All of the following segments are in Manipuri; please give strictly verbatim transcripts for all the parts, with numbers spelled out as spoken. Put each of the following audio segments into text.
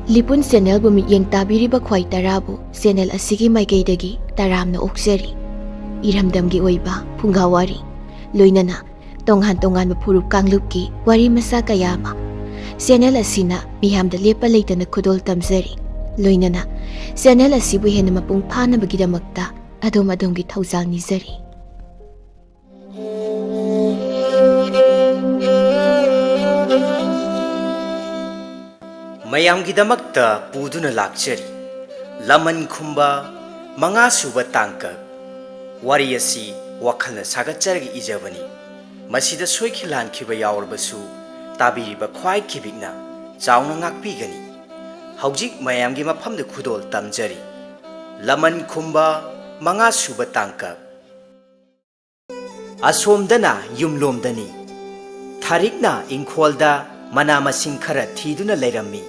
ꯂꯤꯄꯨꯟ ꯆꯦꯅꯦꯜꯕꯨ ꯃꯤꯠꯌꯦꯡ ꯇꯥꯕꯤꯔꯤꯕ ꯈ꯭ꯋꯥꯏ ꯇꯔꯥꯕꯨ ꯆꯦꯅꯦꯜ ꯑꯁꯤꯒꯤ ꯃꯥꯏꯀꯩꯗꯒꯤ ꯇꯔꯥꯝꯅ ꯑꯣꯛꯆꯔꯤ꯫ ꯏꯔꯝꯗꯝꯒꯤ ꯑꯣꯏꯕ ꯐꯨꯡꯒꯥ ꯋꯥꯔꯤ, ꯂꯣꯏꯅꯅ ꯇꯣꯉꯥꯟ ꯇꯣꯉꯥꯟꯕ ꯐꯨꯔꯨꯞ ꯀꯥꯡꯂꯨꯞꯀꯤ ꯋꯥꯔꯤ ꯃꯆꯥ ꯀꯌꯥ ꯑꯃ ꯆꯦꯅꯦꯜ ꯑꯁꯤꯅ ꯃꯤꯌꯥꯝꯗ ꯂꯦꯞꯄ ꯂꯩꯇꯅ ꯈꯨꯗꯣꯜ ꯇꯝꯖꯔꯤ꯫ ꯂꯣꯏꯅꯅ ꯆꯦꯅꯦꯜ ꯑꯁꯤꯕꯨ ꯍꯦꯟꯅ ꯃꯄꯨꯡ ꯐꯥꯅꯕꯒꯤꯗꯃꯛꯇ ꯑꯗꯣꯝ ꯑꯗꯣꯝꯒꯤ ꯊꯧꯖꯥꯜ ꯅꯤꯖꯔꯤ꯫ ꯃꯌꯥꯝꯒꯤꯗꯃꯛꯇ ꯄꯨꯗꯨꯅ ꯂꯥꯛꯆꯔꯤ꯫ ꯂꯃꯟ ꯈꯨꯝꯕ ꯃꯉꯥ ꯁꯨꯕ ꯇꯥꯡꯀꯛ꯫ ꯋꯥꯔꯤ ꯑꯁꯤ ꯋꯥꯈꯜꯅ ꯁꯥꯒꯠꯆꯔꯒ ꯏꯖꯕꯅꯤ꯫ ꯃꯁꯤꯗ ꯁꯣꯏꯈꯤ ꯂꯥꯟꯈꯤꯕ ꯌꯥꯎꯔꯕꯁꯨ ꯇꯥꯕꯤꯔꯤꯕ ꯈ꯭ꯋꯥꯏ ꯈꯤꯕꯤꯛꯅ ꯆꯥꯎꯅ ꯉꯥꯛꯄꯤꯒꯅꯤ꯫ ꯍꯧꯖꯤꯛ ꯃꯌꯥꯝꯒꯤ ꯃꯐꯝꯗ ꯈꯨꯗꯣꯜ ꯇꯝꯖꯔꯤ꯫ ꯂꯃꯟ ꯈꯨꯝꯕ ꯃꯉꯥ ꯁꯨꯕ ꯇꯥꯡꯀꯛ꯫ ꯑꯁꯣꯝꯗꯅ ꯌꯨꯝꯂꯣꯝꯗꯅꯤ꯫ ꯊꯥꯔꯤꯛꯅ ꯏꯪꯈꯣꯜꯗ ꯃꯅꯥ ꯃꯁꯤꯡ ꯈꯔ ꯊꯤꯗꯨꯅ ꯂꯩꯔꯝꯃꯤ꯫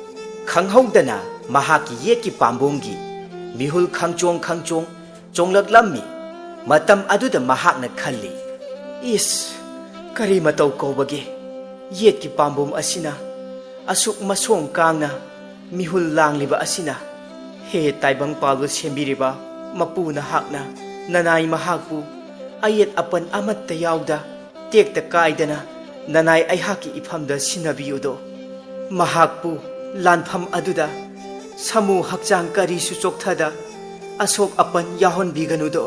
ꯈꯪꯍꯧꯗꯅ ꯃꯍꯥꯛꯀꯤ ꯌꯦꯠꯀꯤ ꯄꯥꯝꯕꯣꯝꯒꯤ ꯃꯤꯍꯨꯜ ꯈꯪꯆꯣꯡ ꯈꯪꯆꯣꯡ ꯆꯣꯡꯂꯛꯂꯝꯃꯤ꯫ ꯃꯇꯝ ꯑꯗꯨꯗ ꯃꯍꯥꯛꯅ ꯈꯜꯂꯤ, "ꯏꯁ, ꯀꯔꯤ ꯃꯇꯧ ꯀꯧꯕꯒꯦ? ꯌꯦꯠꯀꯤ ꯄꯥꯝꯕꯣꯝ ꯑꯁꯤꯅ ꯑꯁꯨꯛ ꯃꯁꯣꯡ ꯀꯥꯡꯅ ꯃꯤꯍꯨꯜ ꯂꯥꯡꯂꯤꯕ ꯑꯁꯤꯅ? ꯍꯦ ꯇꯥꯏꯕꯪ ꯄꯥꯜꯕ ꯁꯦꯝꯕꯤꯔꯤꯕ ꯃꯄꯨ ꯅꯍꯥꯛꯅ ꯅꯅꯥꯏ ꯃꯍꯥꯛꯄꯨ ꯑꯌꯦꯠ ꯑꯄꯟ ꯑꯃꯠꯇ ꯌꯥꯎꯗ ꯇꯦꯛꯇ ꯀꯥꯏꯗꯅ ꯅꯅꯥꯏ ꯑꯩꯍꯥꯛꯀꯤ ꯏꯐꯝꯗ ꯁꯤꯟꯅꯕꯤꯌꯨꯗꯣ꯫ ꯃꯍꯥꯛꯄꯨ ꯂꯥꯟꯐꯝ ꯑꯗꯨꯗ ꯁꯥꯃꯨ ꯍꯛꯆꯥꯡ ꯀꯔꯤꯁꯨ ꯆꯣꯛꯊꯗ ꯑꯁꯣꯛ ꯑꯄꯟ ꯌꯥꯎꯍꯟꯕꯤꯒꯅꯨꯗꯣ"꯫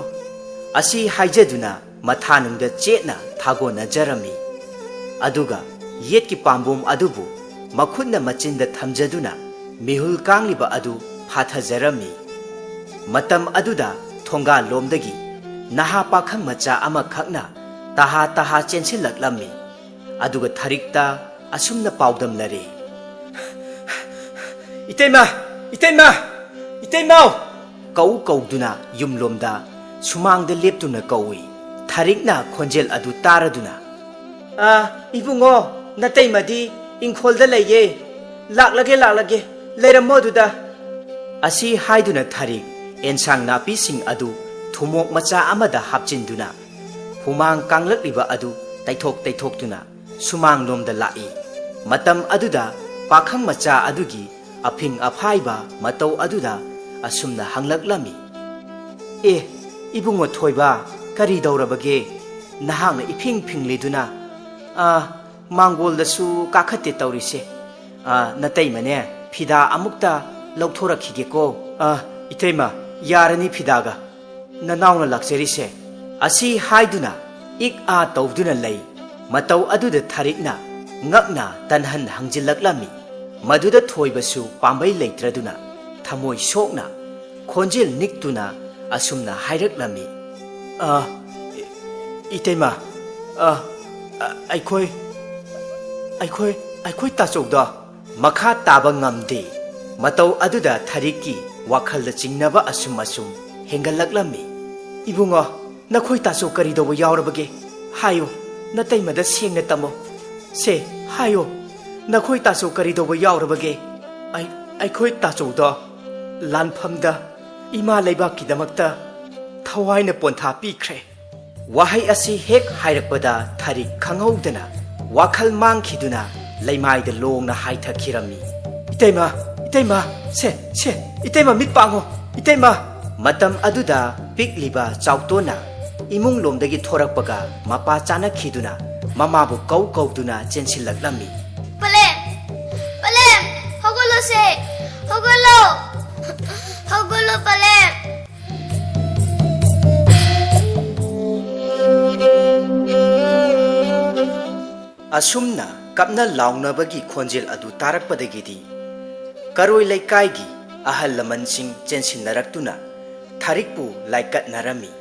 ꯑꯁꯤ ꯍꯥꯏꯖꯗꯨꯅ ꯃꯊꯥꯅꯨꯡꯗ ꯆꯦꯠꯅ ꯊꯥꯒꯣꯟꯅꯖꯔꯝꯃꯤ꯫ ꯑꯗꯨꯒ ꯌꯦꯠꯀꯤ ꯄꯥꯝꯕꯣꯝ ꯑꯗꯨꯕꯨ ꯃꯈꯨꯠꯅ ꯃꯆꯤꯟꯗ ꯊꯝꯖꯗꯨꯅ ꯃꯤꯍꯨꯜ ꯀꯥꯡꯂꯤꯕ ꯑꯗꯨ ꯐꯥꯊꯖꯔꯝꯃꯤ꯫ ꯃꯇꯝ ꯑꯗꯨꯗ ꯊꯣꯡꯒꯥꯜꯂꯣꯝꯗꯒꯤ ꯅꯍꯥ ꯄꯥꯈꯪ ꯃꯆꯥ ꯑꯃꯈꯛꯅ ꯇꯍꯥ ꯇꯍꯥ ꯆꯦꯟꯁꯤꯜꯂꯛꯂꯝꯃꯤ꯫ ꯑꯗꯨꯒ ꯊꯥꯔꯤꯛꯇ ꯑꯁꯨꯝꯅ ꯄꯥꯎꯗꯝꯂꯔꯦ, "ꯏꯇꯩꯃ! ꯏꯇꯩꯃ! ꯏꯇꯩꯃꯧ!" ꯀꯧ ꯀꯧꯗꯨꯅ ꯌꯨꯝꯂꯣꯝꯗ ꯁꯨꯃꯥꯡꯗ ꯂꯦꯞꯇꯨꯅ ꯀꯧꯏ꯫ ꯊꯥꯔꯤꯛꯅ ꯈꯣꯟꯖꯦꯜ ꯑꯗꯨ ꯇꯥꯔꯗꯨꯅ, "ꯑꯥ, ꯏꯕꯨꯡꯉꯣ, ꯅꯇꯩꯃꯗꯤ ꯏꯪꯈꯣꯜꯗ ꯂꯩꯌꯦ꯫ ꯂꯥꯛꯂꯒꯦ, ꯂꯥꯛꯂꯒꯦ, ꯂꯩꯔꯝꯃꯣ ꯑꯗꯨꯗ"꯫ ꯑꯁꯤ ꯍꯥꯏꯗꯨꯅ ꯊꯥꯔꯤꯛ ꯑꯦꯟꯁꯥꯡ ꯅꯥꯄꯤꯁꯤꯡ ꯑꯗꯨ ꯊꯨꯝꯃꯣꯛ ꯃꯆꯥ ꯑꯃꯗ ꯍꯥꯞꯆꯤꯟꯗꯨꯅ ꯍꯨꯃꯥꯡ ꯀꯥꯡꯂꯛꯂꯤꯕ ꯑꯗꯨ ꯇꯩꯊꯣꯛ ꯇꯩꯊꯣꯛꯇꯨꯅ ꯁꯨꯃꯥꯡꯂꯣꯝꯗ ꯂꯥꯛꯏ꯫ ꯃꯇꯝ ꯑꯗꯨꯗ ꯄꯥꯈꯪ ꯃꯆꯥ ꯑꯗꯨꯒꯤ ꯑꯐꯤꯡ ꯑꯐꯥꯏꯕ ꯃꯇꯧ ꯑꯗꯨꯗ ꯑꯁꯨꯝꯅ ꯍꯪꯂꯛꯂꯝꯃꯤ, "ꯑꯦ, ꯏꯕꯨꯡꯉꯣ ꯊꯣꯏꯕ, ꯀꯔꯤ ꯇꯧꯔꯕꯒꯦ? ꯅꯍꯥꯛꯅ ꯏꯐꯤꯡ ꯐꯤꯡꯂꯤꯗꯨꯅ, ꯑ, ꯃꯥꯡꯒꯣꯜꯗꯁꯨ ꯀꯥꯈꯠꯇꯦ ꯇꯧꯔꯤꯁꯦ꯫ ꯑ, ꯅꯇꯩꯃꯅꯦ, ꯐꯤꯗꯥ ꯑꯃꯨꯛꯇ ꯂꯧꯊꯣꯔꯛꯈꯤꯒꯦꯀꯣ꯫ ꯑ, ꯏꯇꯩꯃ, ꯌꯥꯔꯅꯤ ꯐꯤꯗꯥꯒ꯫ ꯅꯅꯥꯎꯅ ꯂꯥꯛꯆꯔꯤꯁꯦ?" ꯑꯁꯤ ꯍꯥꯏꯗꯨꯅ ꯏꯛ ꯑꯥ ꯇꯧꯗꯨꯅ ꯂꯩ꯫ ꯃꯇꯧ ꯑꯗꯨꯗ ꯊꯥꯔꯤꯛꯅ ꯉꯛꯅ ꯇꯟꯍꯟ ꯍꯪꯖꯤꯜꯂꯛꯂꯝꯃꯤ꯫ ꯃꯗꯨꯗ ꯊꯣꯏꯕꯁꯨ ꯄꯥꯝꯕꯩ ꯂꯩꯇ꯭ꯔꯗꯨꯅ ꯊꯃꯣꯏ ꯁꯣꯛꯅ ꯈꯣꯟꯖꯦꯜ ꯅꯤꯛꯇꯨꯅ ꯑꯁꯨꯝꯅ ꯍꯥꯏꯔꯛꯂꯝꯃꯤ, "ꯑ, ꯏ-, ꯏꯇꯩꯃ, ꯑ, ꯑ, ꯑꯩꯈꯣꯏ, ꯑꯩꯈꯣꯏ, ꯑꯩꯈꯣꯏ ꯇꯥꯆꯧꯗꯣ!" ꯃꯈꯥ ꯇꯥꯕ ꯉꯝꯗꯦ꯫ ꯃꯇꯧ ꯑꯗꯨꯗ ꯊꯥꯔꯤꯛꯀꯤ ꯋꯥꯈꯜꯗ ꯆꯤꯡꯅꯕ ꯑꯁꯨꯝ ꯑꯁꯨꯝ ꯍꯦꯟꯒꯠꯂꯛꯂꯝꯃꯤ꯫ "ꯏꯕꯨꯡꯉꯣ, ꯅꯈꯣꯏ ꯇꯥꯆꯧ ꯀꯔꯤ ꯇꯧꯕ ꯌꯥꯎꯔꯕꯒꯦ? ꯍꯥꯏꯌꯨ, ꯅꯇꯩꯃꯗ ꯁꯦꯡꯅ ꯇꯝꯃꯨ꯫ ꯁꯦ, ꯍꯥꯏꯌꯨ, ꯅꯈꯣꯏ ꯇꯥꯆꯧ ꯀꯔꯤ ꯇꯧꯕ ꯌꯥꯎꯔꯕꯒꯦ? ꯑꯩ-, ꯑꯩꯈꯣꯏ ꯇꯥꯆꯧꯗꯣ ꯂꯥꯟꯐꯝꯗ ꯏꯃꯥ ꯂꯩꯕꯥꯛꯀꯤꯗꯃꯛꯇ ꯊꯋꯥꯏꯅ ꯄꯣꯟꯊꯥ ꯄꯤꯈ꯭ꯔꯦ꯫" ꯋꯥꯍꯩ ꯑꯁꯤ ꯍꯦꯛ ꯍꯥꯏꯔꯛꯄꯗ ꯊꯥꯔꯤꯛ ꯈꯪꯍꯧꯗꯅ ꯋꯥꯈꯜ ꯃꯥꯡꯈꯤꯗꯨꯅ ꯂꯩꯃꯥꯏꯗ ꯂꯣꯡꯅ ꯍꯥꯏꯊꯈꯤꯔꯝꯃꯤ꯫ "ꯏꯇꯩꯃ, ꯏꯇꯩꯃ, ꯁꯦ, ꯁꯦ, ꯏꯇꯩꯃ ꯃꯤꯠ ꯄꯥꯡꯉꯣ, ꯏꯇꯩꯃ!" ꯃꯇꯝ ꯑꯗꯨꯗ ꯄꯤꯛꯂꯤꯕ ꯆꯥꯎꯇꯣꯟꯅ ꯏꯃꯨꯡ ꯂꯣꯝꯗꯒꯤ ꯊꯣꯔꯛꯄꯒ ꯃꯄꯥ ꯆꯥꯅꯈꯤꯗꯨꯅ ꯃꯃꯥꯕꯨ ꯀꯧ ꯀꯧꯗꯨꯅ ꯆꯦꯟꯁꯤꯜꯂꯛꯂꯝꯃꯤ꯫ "ꯄꯂꯦꯝ! ꯄꯂꯦꯝ! ꯍꯧꯒꯠꯂꯣꯁꯦ! ꯍꯧꯒꯠꯂꯣ! ꯍꯧꯒꯠꯂꯣ, ꯄꯂꯦꯝ!" ꯑꯁꯨꯝꯅ ꯀꯞꯅ ꯂꯥꯎꯅꯕꯒꯤ ꯈꯣꯟꯖꯦꯜ ꯑꯗꯨ ꯇꯥꯔꯛꯄꯗꯒꯤꯗꯤ ꯀꯔꯣꯏ ꯂꯩꯀꯥꯏꯒꯤ ꯑꯍꯜ ꯂꯃꯟꯁꯤꯡ ꯆꯦꯟꯁꯤꯟꯅꯔꯛꯇꯨꯅ ꯊꯥꯔꯤꯛꯄꯨ ꯂꯥꯏꯀꯠꯅꯔꯝꯃꯤ꯫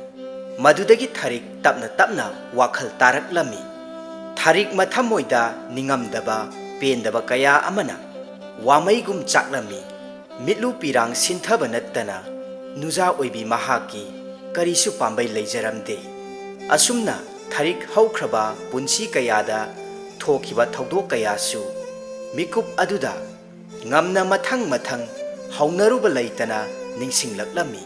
ꯃꯗꯨꯗꯒꯤ ꯊꯥꯔꯤꯛ ꯇꯞꯅ ꯇꯞꯅ ꯋꯥꯈꯜ ꯇꯥꯔꯛꯂꯝꯃꯤ꯫ ꯊꯥꯔꯤꯛ ꯃꯊꯃꯣꯏꯗ ꯅꯤꯡꯉꯝꯗꯕ, ꯄꯦꯟꯗꯕ ꯀꯌꯥ ꯑꯃꯅ ꯋꯥꯃꯩꯒꯨꯝ ꯆꯥꯛꯂꯝꯃꯤ꯫ ꯃꯤꯠꯂꯨ ꯄꯤꯔꯥꯡ ꯁꯤꯟꯊꯕ ꯅꯠꯇꯅ ꯅꯨꯖꯥ ꯑꯣꯏꯕꯤ ꯃꯍꯥꯛꯀꯤ ꯀꯔꯤꯁꯨ ꯄꯥꯝꯕꯩ ꯂꯩꯖꯔꯝꯗꯦ꯫ ꯑꯁꯨꯝꯅ ꯊꯥꯔꯤꯛ ꯍꯧꯈ꯭ꯔꯕ ꯄꯨꯟꯁꯤ ꯀꯌꯥꯗ ꯊꯣꯛꯈꯤꯕ ꯊꯧꯗꯣꯛ ꯀꯌꯥꯁꯨ ꯃꯤꯀꯨꯞ ꯑꯗꯨꯗ ꯉꯝꯅ ꯃꯊꯪ ꯃꯊꯪ ꯍꯧꯅꯔꯨꯕ ꯂꯩꯇꯅ ꯅꯤꯡꯁꯤꯡꯂꯛꯂꯝꯃꯤ꯫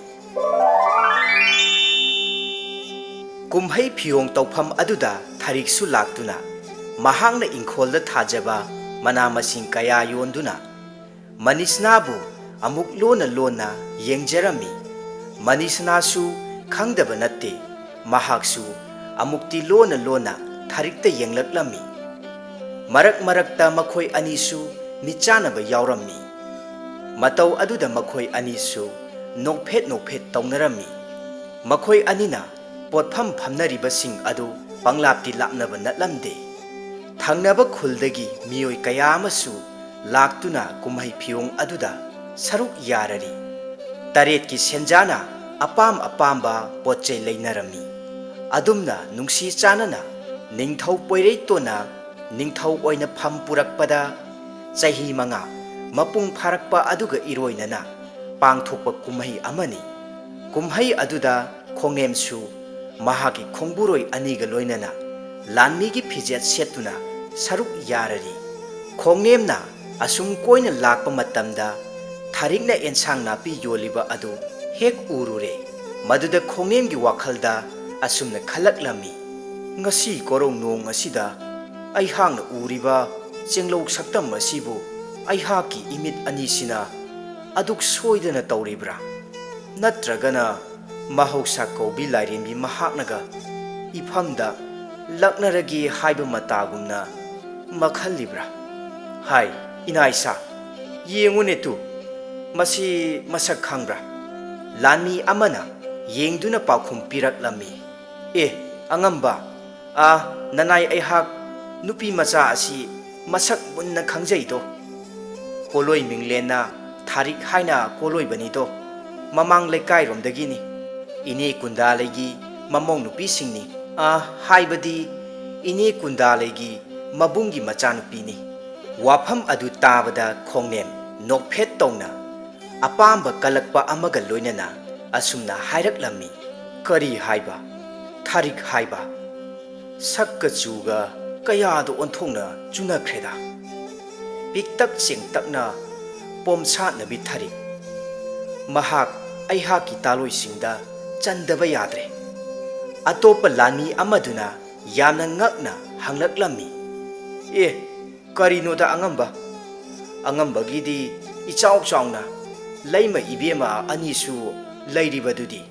ꯀꯨꯝꯍꯩ ꯐꯤꯌꯣꯡ ꯇꯧꯐꯝ ꯑꯗꯨꯗ ꯊꯥꯔꯤꯛꯁꯨ ꯂꯥꯛꯇꯨꯅ ꯃꯍꯥꯛꯅ ꯏꯪꯈꯣꯜꯗ ꯊꯥꯖꯕ ꯃꯅꯥ ꯃꯁꯤꯡ ꯀꯌꯥ ꯌꯣꯟꯗꯨꯅ ꯃꯅꯤꯁꯅꯥꯕꯨ ꯑꯃꯨꯛ ꯂꯣꯟꯅ ꯂꯣꯟꯅ ꯌꯦꯡꯖꯔꯝꯃꯤ꯫ ꯃꯅꯤꯁꯅꯥꯁꯨ ꯈꯪꯗꯕ ꯅꯠꯇꯦ, ꯃꯍꯥꯛꯁꯨ ꯑꯃꯨꯛꯇꯤ ꯂꯣꯟꯅ ꯂꯣꯟꯅ ꯊꯥꯔꯤꯛꯇ ꯌꯦꯡꯂꯛꯂꯝꯃꯤ꯫ ꯃꯔꯛ ꯃꯔꯛꯇ ꯃꯈꯣꯏ ꯑꯅꯤꯁꯨ ꯃꯤꯠꯆꯥꯟꯅꯕ ꯌꯥꯎꯔꯝꯃꯤ꯫ ꯃꯇꯧ ꯑꯗꯨꯗ ꯃꯈꯣꯏ ꯑꯅꯤꯁꯨ ꯅꯣꯛꯐꯦꯠ ꯅꯣꯛꯐꯦꯠ ꯇꯧꯅꯔꯝꯃꯤ꯫ ꯃꯈꯣꯏ ꯑꯅꯤꯅ ꯄꯣꯠꯐꯝ ꯐꯝꯅꯔꯤꯕꯁꯤꯡ ꯑꯗꯨ ꯄꯪꯂꯥꯞꯇꯤ ꯂꯥꯞꯅꯕ ꯅꯠꯂꯝꯗꯦ꯫ ꯊꯪꯅꯕ ꯈꯨꯜꯗꯒꯤ ꯃꯤꯑꯣꯏ ꯀꯌꯥ ꯑꯃꯁꯨ ꯂꯥꯛꯇꯨꯅ ꯀꯨꯝꯍꯩ ꯐꯤꯌꯣꯡ ꯑꯗꯨꯗ ꯁꯔꯨꯛ ꯌꯥꯔꯔꯤ꯫ ꯇꯔꯦꯠꯀꯤ ꯁꯦꯟꯖꯥꯅ ꯑꯄꯥꯝ ꯑꯄꯥꯝꯕ ꯄꯣꯠ ꯆꯩ ꯂꯩꯅꯔꯝꯃꯤ꯫ ꯑꯗꯨꯝꯅ ꯅꯨꯡꯁꯤ ꯆꯥꯟꯅꯅ ꯅꯤꯡꯊꯧ ꯄꯣꯏꯔꯩꯇꯣꯟꯅ ꯅꯤꯡꯊꯧ ꯑꯣꯏꯅ ꯐꯝ ꯄꯨꯔꯛꯄꯗ ꯆꯍꯤ ꯃꯉꯥ ꯃꯄꯨꯡ ꯐꯥꯔꯛꯄ ꯑꯗꯨꯒ ꯏꯔꯣꯏꯅꯅ ꯄꯥꯡꯊꯣꯛꯄ ꯀꯨꯝꯍꯩ ꯑꯃꯅꯤ꯫ ꯀꯨꯝꯍꯩ ꯑꯗꯨꯗ ꯈꯣꯡꯅꯦꯝꯁꯨ ꯃꯍꯥꯛꯀꯤ ꯈꯣꯡꯕꯨꯔꯣꯏ ꯑꯅꯤꯒ ꯂꯣꯏꯅꯅ ꯂꯥꯟꯃꯤꯒꯤ ꯐꯤꯖꯦꯠ ꯁꯦꯠꯇꯨꯅ ꯁꯔꯨꯛ ꯌꯥꯔꯔꯤ꯫ ꯈꯣꯡꯅꯦꯝꯅ ꯑꯁꯨꯝ ꯀꯣꯏꯅ ꯂꯥꯛꯄ ꯃꯇꯝꯗ ꯊꯥꯔꯤꯛꯅ ꯑꯦꯟꯁꯥꯡ ꯅꯥꯄꯤ ꯌꯣꯜꯂꯤꯕ ꯑꯗꯨ ꯍꯦꯛ ꯎꯔꯨꯔꯦ꯫ ꯃꯗꯨꯗ ꯈꯣꯡꯅꯦꯝꯒꯤ ꯋꯥꯈꯜꯗ ꯑꯁꯨꯝꯅ ꯈꯜꯂꯛꯂꯝꯃꯤ, "ꯉꯁꯤ ꯀꯣꯔꯧ ꯅꯣꯡ ꯑꯁꯤꯗ ꯑꯩꯍꯥꯛꯅ ꯎꯔꯤꯕ ꯆꯦꯡꯂꯧ ꯁꯛꯇꯝ ꯑꯁꯤꯕꯨ ꯑꯩꯍꯥꯛꯀꯤ ꯏꯃꯤꯠ ꯑꯅꯤꯁꯤꯅ ꯑꯗꯨꯛ ꯁꯣꯏꯗꯅ ꯇꯧꯔꯤꯕ꯭ꯔꯥ? ꯅꯠꯇ꯭ꯔꯒꯅ ꯃꯍꯧꯁꯥ ꯀꯧꯕꯤ ꯂꯥꯏꯔꯦꯝꯕꯤ ꯃꯍꯥꯛꯅꯒ ꯏꯐꯝꯗ ꯂꯛꯅꯔꯒꯦ ꯍꯥꯏꯕ ꯃꯇꯥꯒꯨꯝꯅ ꯃꯈꯜꯂꯤꯕ꯭ꯔꯥ? ꯍꯥꯏ, ꯏꯅꯥ ꯏꯁꯥ, ꯌꯦꯡꯉꯨꯅꯦ ꯇꯨ, ꯃꯁꯤ ꯃꯁꯛ ꯈꯪꯕ꯭ꯔꯥ?" ꯂꯥꯟꯃꯤ ꯑꯃꯅ ꯌꯦꯡꯗꯨꯅ ꯄꯥꯎꯈꯨꯝ ꯄꯤꯔꯛꯂꯝꯃꯤ, "ꯑꯦ, ꯑꯉꯝꯕ, ꯑꯥ, ꯅꯅꯥꯏ ꯑꯩꯍꯥꯛ ꯅꯨꯄꯤ ꯃꯆꯥ ꯑꯁꯤ ꯃꯁꯛ ꯃꯨꯟꯅ ꯈꯪꯖꯩꯗꯣ꯫ ꯀꯣꯂꯣꯏ ꯃꯤꯡꯂꯦꯟꯅ ꯊꯥꯔꯤꯛ ꯍꯥꯏꯅ ꯀꯣꯂꯣꯏꯕꯅꯤꯗꯣ, ꯃꯃꯥꯡ ꯂꯩꯀꯥꯏꯔꯣꯝꯗꯒꯤꯅꯤ꯫ ꯏꯅꯦ ꯀꯨꯟꯗꯥꯂꯩꯒꯤ ꯃꯃꯧ ꯅꯨꯄꯤꯁꯤꯡꯅꯤ, ꯑꯥ, ꯍꯥꯏꯕꯗꯤ ꯏꯅꯦ ꯀꯨꯟꯗꯥꯂꯩꯒꯤ ꯃꯕꯨꯡꯒꯤ ꯃꯆꯥꯅꯨꯄꯤꯅꯤ꯫" ꯋꯥꯐꯝ ꯑꯗꯨ ꯇꯥꯕꯗ ꯈꯣꯡꯅꯦꯝ ꯅꯣꯛꯐꯦꯠ ꯇꯧꯅ ꯑꯄꯥꯝꯕ ꯀꯜꯂꯛꯄ ꯑꯃꯒ ꯂꯣꯏꯅꯅ ꯑꯁꯨꯝꯅ ꯍꯥꯏꯔꯛꯂꯝꯃꯤ, "ꯀꯔꯤ ꯍꯥꯏꯕ? ꯊꯥꯔꯤꯛ ꯍꯥꯏꯕ? ꯁꯛꯀ ꯆꯨꯒ ꯀꯌꯥꯗ ꯑꯣꯟꯊꯣꯛꯅ ꯆꯨꯅꯈ꯭ꯔꯦꯗ꯫ ꯄꯤꯛꯇꯛ ꯆꯦꯡꯇꯛꯅ ꯄꯣꯝꯁꯥꯠꯅꯕꯤ ꯊꯥꯔꯤꯛ꯫ ꯃꯍꯥꯛ ꯑꯩꯍꯥꯛꯀꯤ ꯇꯥꯂꯣꯏꯁꯤꯡꯗ ꯆꯟꯗꯕ ꯌꯥꯗ꯭ꯔꯦ꯫" ꯑꯇꯣꯞꯄ ꯂꯥꯟꯃꯤ ꯑꯃꯗꯨꯅ ꯌꯥꯝꯅ ꯉꯛꯅ ꯍꯪꯂꯛꯂꯝꯃꯤ, "ꯑꯦ, ꯀꯔꯤꯅꯣꯗ ꯑꯉꯝꯕ? ꯑꯉꯝꯕꯒꯤꯗꯤ ꯏꯆꯥꯎ ꯆꯥꯎꯅ ꯂꯩꯃ ꯏꯕꯦꯝꯃ ꯑꯅꯤꯁꯨ ꯂꯩꯔꯤꯕꯗꯨꯗꯤ꯫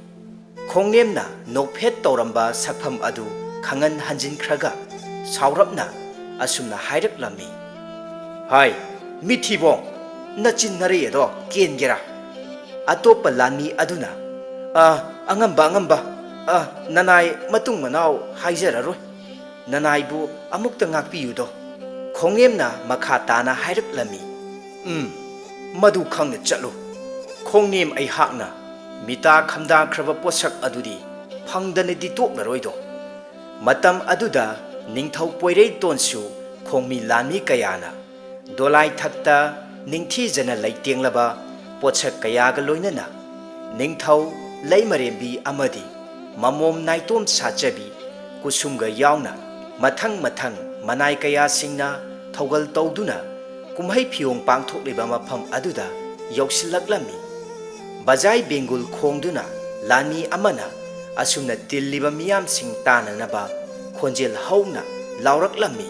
ꯈꯣꯡꯅꯦꯝꯅ ꯅꯣꯛꯐꯦꯠ ꯇꯧꯔꯝꯕ ꯁꯛꯐꯝ ꯑꯗꯨ ꯈꯪꯍꯟ ꯍꯟꯖꯤꯟꯈ꯭ꯔꯒ ꯁꯥꯎꯔꯞꯅ ꯑꯁꯨꯝꯅ ꯍꯥꯏꯔꯛꯂꯝꯃꯤ, "ꯍꯥꯏ, ꯃꯤꯊꯤꯕꯣꯡ, ꯅꯆꯤꯟ ꯅꯔꯩ ꯑꯗꯣ ꯀꯦꯟꯒꯦꯔꯥ?" ꯑꯇꯣꯞꯄ ꯂꯥꯟꯃꯤ ꯑꯗꯨꯅ, "ꯑ, ꯑꯉꯝꯕ, ꯑꯉꯝꯕ, ꯑ, ꯅꯅꯥꯏ ꯃꯇꯨꯡ ꯃꯅꯥꯎ ꯍꯥꯏꯖꯔꯔꯣꯏ꯫ ꯅꯅꯥꯏꯕꯨ ꯑꯃꯨꯛꯇ ꯉꯥꯛꯄꯤꯌꯨꯗꯣ꯫" ꯈꯣꯡꯅꯦꯝꯅ ꯃꯈꯥ ꯇꯥꯅ ꯍꯥꯏꯔꯛꯂꯝꯃꯤ, "ꯎꯝ, ꯃꯗꯨ ꯈꯪꯅ ꯆꯠꯂꯨ꯫ ꯈꯣꯡꯅꯦꯝ ꯑꯩꯍꯥꯛꯅ ꯃꯤꯇꯥ ꯈꯝꯗꯥꯈ꯭ꯔꯕ ꯄꯣꯠꯁꯛ ꯑꯗꯨꯗꯤ ꯐꯪꯗꯅꯗꯤ ꯇꯣꯛꯂꯔꯣꯏꯗꯣ꯫" ꯃꯇꯝ ꯑꯗꯨꯗ ꯅꯤꯡꯊꯧ ꯄꯣꯏꯔꯩꯇꯣꯟꯁꯨ ꯈꯣꯡꯃꯤ ꯂꯥꯟꯃꯤ ꯀꯌꯥꯅ ꯗꯣꯂꯥꯏ ꯊꯛꯇ ꯅꯤꯡꯊꯤꯖꯅ ꯂꯩꯇꯦꯡꯂꯕ ꯄꯣꯠꯁꯛ ꯀꯌꯥꯒ ꯂꯣꯏꯅꯅ ꯅꯤꯡꯊꯧ ꯂꯩꯃꯔꯦꯝꯕꯤ ꯑꯃꯗꯤ ꯃꯃꯣꯝ ꯅꯥꯏꯇꯣꯝ ꯁꯥꯆꯕꯤ ꯀꯨꯁꯨꯝꯒ ꯌꯥꯎꯅ ꯃꯊꯪ ꯃꯊꯪ ꯃꯅꯥꯏ ꯀꯌꯥꯁꯤꯡꯅ ꯊꯧꯒꯜ ꯇꯧꯗꯨꯅ ꯀꯨꯝꯍꯩ ꯐꯤꯌꯣꯡ ꯄꯥꯡꯊꯣꯛꯂꯤꯕ ꯃꯐꯝ ꯑꯗꯨꯗ ꯌꯧꯁꯤꯜꯂꯛꯂꯝꯃꯤ꯫ ꯕꯖꯥꯏ ꯕꯦꯡꯒꯨꯜ ꯈꯣꯡꯗꯨꯅ ꯂꯥꯟꯃꯤ ꯑꯃꯅ ꯑꯁꯨꯝꯅ ꯇꯤꯜꯂꯤꯕ ꯃꯤꯌꯥꯝꯁꯤꯡ ꯇꯥꯅꯅꯕ ꯈꯣꯟꯖꯦꯜ ꯍꯧꯅ ꯂꯥꯎꯔꯛꯂꯝꯃꯤ,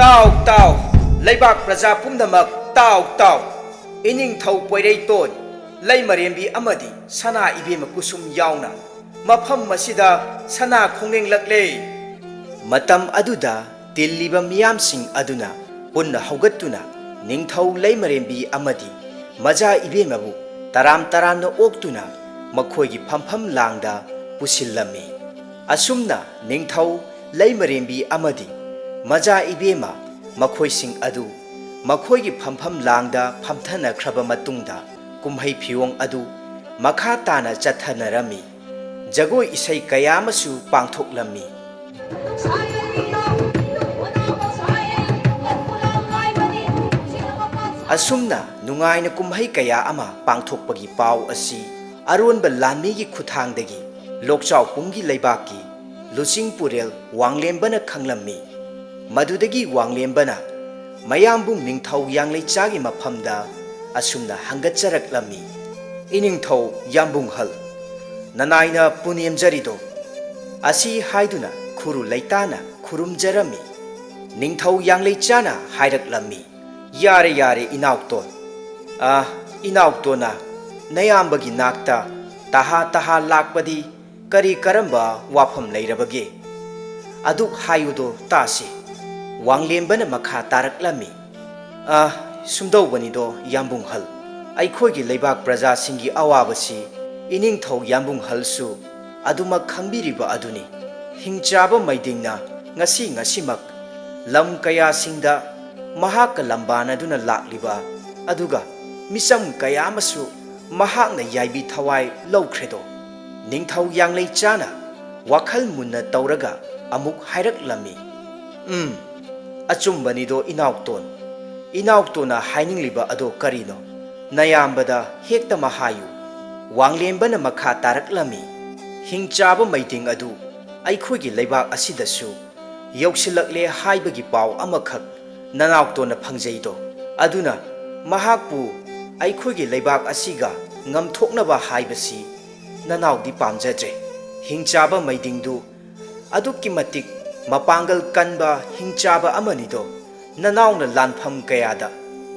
"ꯇꯥꯎ, ꯇꯥꯎ, ꯂꯩꯕꯥꯛ ꯄ꯭ꯔꯖꯥ ꯄꯨꯝꯅꯃꯛ ꯇꯥꯎ, ꯇꯥꯎ꯫ ꯏꯅꯤꯡꯊꯧ ꯄꯣꯏꯔꯩꯇꯣꯟ, ꯂꯩꯃꯔꯦꯝꯕꯤ ꯑꯃꯗꯤ ꯁꯅꯥ ꯏꯕꯦꯝꯃ ꯀꯨꯁꯨꯝ ꯌꯥꯎꯅ ꯃꯐꯝ ꯑꯁꯤꯗ ꯁꯅꯥ ꯈꯣꯡꯂꯦꯡꯂꯛꯂꯦ꯫" ꯃꯇꯝ ꯑꯗꯨꯗ ꯇꯤꯜꯂꯤꯕ ꯃꯤꯌꯥꯝꯁꯤꯡ ꯑꯗꯨꯅ ꯄꯨꯟꯅ ꯍꯧꯒꯠꯇꯨꯅ ꯅꯤꯡꯊꯧ ꯂꯩꯃꯔꯦꯝꯕꯤ ꯑꯃꯗꯤ ꯃꯖꯥ ꯏꯕꯦꯝꯃꯕꯨ ꯇꯔꯥꯝ ꯇꯔꯥꯝꯅ ꯑꯣꯛꯇꯨꯅ ꯃꯈꯣꯏꯒꯤ ꯐꯝꯐꯝ ꯂꯥꯡꯗ ꯄꯨꯁꯤꯜꯂꯝꯃꯤ꯫ ꯑꯁꯨꯝꯅ ꯅꯤꯡꯊꯧ ꯂꯩꯃꯔꯦꯝꯕꯤ ꯑꯃꯗꯤ ꯃꯖꯥ ꯏꯕꯦꯝꯃ ꯃꯈꯣꯏꯁꯤꯡ ꯑꯗꯨ ꯃꯈꯣꯏꯒꯤ ꯐꯝꯐꯝ ꯂꯥꯡꯗ ꯐꯝꯊꯅꯈ꯭ꯔꯕ ꯃꯇꯨꯡꯗ ꯀꯨꯝꯍꯩ ꯐꯤꯌꯣꯡ ꯑꯗꯨ ꯃꯈꯥ ꯇꯥꯅ ꯆꯠꯊꯅꯔꯝꯃꯤ꯫ ꯖꯒꯣꯏ ꯏꯁꯩ ꯀꯌꯥ ꯑꯃꯁꯨ ꯄꯥꯡꯊꯣꯛꯂꯝꯃꯤ꯫ ꯑꯁꯨꯝꯅ ꯅꯨꯡꯉꯥꯏꯅ ꯀꯨꯝꯍꯩ ꯀꯌꯥ ꯑꯃ ꯄꯥꯡꯊꯣꯛꯄꯒꯤ ꯄꯥꯎ ꯑꯁꯤ ꯑꯔꯣꯟꯕ ꯂꯥꯟꯃꯤꯒꯤ ꯈꯨꯠꯊꯥꯡꯗꯒꯤ ꯂꯣꯛꯆꯥꯎ ꯄꯨꯡꯒꯤ ꯂꯩꯕꯥꯛꯀꯤ ꯂꯨꯆꯤꯡ ꯄꯨꯔꯦꯜ ꯋꯥꯡꯂꯦꯝꯕꯅ ꯈꯪꯂꯝꯃꯤ꯫ ꯃꯗꯨꯗꯒꯤ ꯋꯥꯡꯂꯦꯝꯕꯅ ꯃꯌꯥꯝꯕꯨꯡ ꯅꯤꯡꯊꯧ ꯌꯥꯡꯂꯩꯆꯥꯒꯤ ꯃꯐꯝꯗ ꯑꯁꯨꯝꯅ ꯍꯪꯒꯠꯆꯔꯛꯂꯝꯃꯤ, "ꯏꯅꯤꯡꯊꯧ ꯌꯥꯝꯕꯨꯡꯍꯜ, ꯅꯅꯥꯏꯅ ꯄꯨꯅꯦꯝꯖꯔꯤꯗꯣ?" ꯑꯁꯤ ꯍꯥꯏꯗꯨꯅ ꯈꯨꯔꯨ ꯂꯩꯇꯥꯅ ꯈꯨꯔꯨꯝꯖꯔꯝꯃꯤ꯫ ꯅꯤꯡꯊꯧ ꯌꯥꯡꯂꯩꯆꯥꯅ ꯍꯥꯏꯔꯛꯂꯝꯃꯤ, "ꯌꯥꯔꯦ, ꯌꯥꯔꯦ, ꯏꯅꯥꯎꯇꯣꯟ꯫ ꯑ, ꯏꯅꯥꯎꯇꯣꯟꯅ ꯅꯌꯥꯝꯕꯒꯤ ꯅꯥꯛꯇ ꯇꯍꯥ ꯇꯍꯥ ꯂꯥꯛꯄꯗꯤ ꯀꯔꯤ ꯀꯔꯝꯕ ꯋꯥꯐꯝ ꯂꯩꯔꯕꯒꯦ? ꯑꯗꯨꯛ ꯍꯥꯏꯌꯨꯗꯣ ꯇꯥꯁꯤ꯫" ꯋꯥꯡꯂꯦꯝꯕꯅ ꯃꯈꯥ ꯇꯥꯔꯛꯂꯝꯃꯤ, "ꯑ, ꯁꯨꯝꯗꯧꯕꯅꯤꯗꯣ, ꯌꯥꯝꯕꯨꯡꯍꯜ, ꯑꯩꯈꯣꯏꯒꯤ ꯂꯩꯕꯥꯛ ꯄ꯭ꯔꯖꯥꯁꯤꯡꯒꯤ ꯑꯋꯥꯕꯁꯤ ꯏꯅꯤꯡꯊꯧ ꯌꯥꯝꯕꯨꯡꯍꯜꯁꯨ ꯑꯗꯨꯃꯛ ꯈꯪꯕꯤꯔꯤꯕ ꯑꯗꯨꯅꯤ꯫ ꯍꯤꯡꯆꯥꯕ ꯃꯩꯗꯤꯡꯅ ꯉꯁꯤ ꯉꯁꯤꯃꯛ ꯂꯝ ꯀꯌꯥꯁꯤꯡꯗ ꯃꯍꯥꯛꯀ ꯂꯝꯕꯥꯅꯗꯨꯅ ꯂꯥꯛꯂꯤꯕ, ꯑꯗꯨꯒ ꯃꯤꯆꯝ ꯀꯌꯥ ꯑꯃꯁꯨ ꯃꯍꯥꯛꯅ ꯌꯥꯏꯕꯤ ꯊꯋꯥꯏ ꯂꯧꯈ꯭ꯔꯦꯗꯣ꯫" ꯅꯤꯡꯊꯧ ꯌꯥꯡꯂꯩꯆꯥꯅ ꯋꯥꯈꯜ ꯃꯨꯟꯅ ꯇꯧꯔꯒ ꯑꯃꯨꯛ ꯍꯥꯏꯔꯛꯂꯝꯃꯤ, "ꯎꯝ, ꯑꯆꯨꯝꯕꯅꯤꯗꯣ, ꯏꯅꯥꯎꯇꯣꯟ꯫ ꯏꯅꯥꯎꯇꯣꯟꯅ ꯍꯥꯏꯅꯤꯡꯂꯤꯕ ꯑꯗꯣ ꯀꯔꯤꯅꯣ? ꯅꯌꯥꯝꯕꯗ ꯍꯦꯛꯇꯃꯛ ꯍꯥꯏꯌꯨ꯫" ꯋꯥꯡꯂꯦꯝꯕꯅ ꯃꯈꯥ ꯇꯥꯔꯛꯂꯝꯃꯤ, "ꯍꯤꯡꯆꯥꯕ ꯃꯩꯗꯤꯡ ꯑꯗꯨ ꯑꯩꯈꯣꯏꯒꯤ ꯂꯩꯕꯥꯛ ꯑꯁꯤꯗꯁꯨ ꯌꯧꯁꯤꯜꯂꯛꯂꯦ ꯍꯥꯏꯕꯒꯤ ꯄꯥꯎ ꯑꯃꯈꯛ ꯅꯅꯥꯎꯇꯣꯟꯅ ꯐꯪꯖꯩꯗꯣ꯫ ꯑꯗꯨꯅ ꯃꯍꯥꯛꯄꯨ ꯑꯩꯈꯣꯏꯒꯤ ꯂꯩꯕꯥꯛ ꯑꯁꯤꯒ ꯉꯝꯊꯣꯛꯅꯕ ꯍꯥꯏꯕꯁꯤ ꯅꯅꯥꯎꯗꯤ ꯄꯥꯝꯖꯗ꯭ꯔꯦ꯫ ꯍꯤꯡꯆꯥꯕ ꯃꯩꯗꯤꯡꯗꯨ ꯑꯗꯨꯛꯀꯤ ꯃꯇꯤꯛ ꯃꯄꯥꯡꯒꯜ ꯀꯟꯕ ꯍꯤꯡꯆꯥꯕ ꯑꯃꯅꯤꯗꯣ꯫ ꯅꯅꯥꯎꯅ ꯂꯥꯟꯐꯝ ꯀꯌꯥꯗ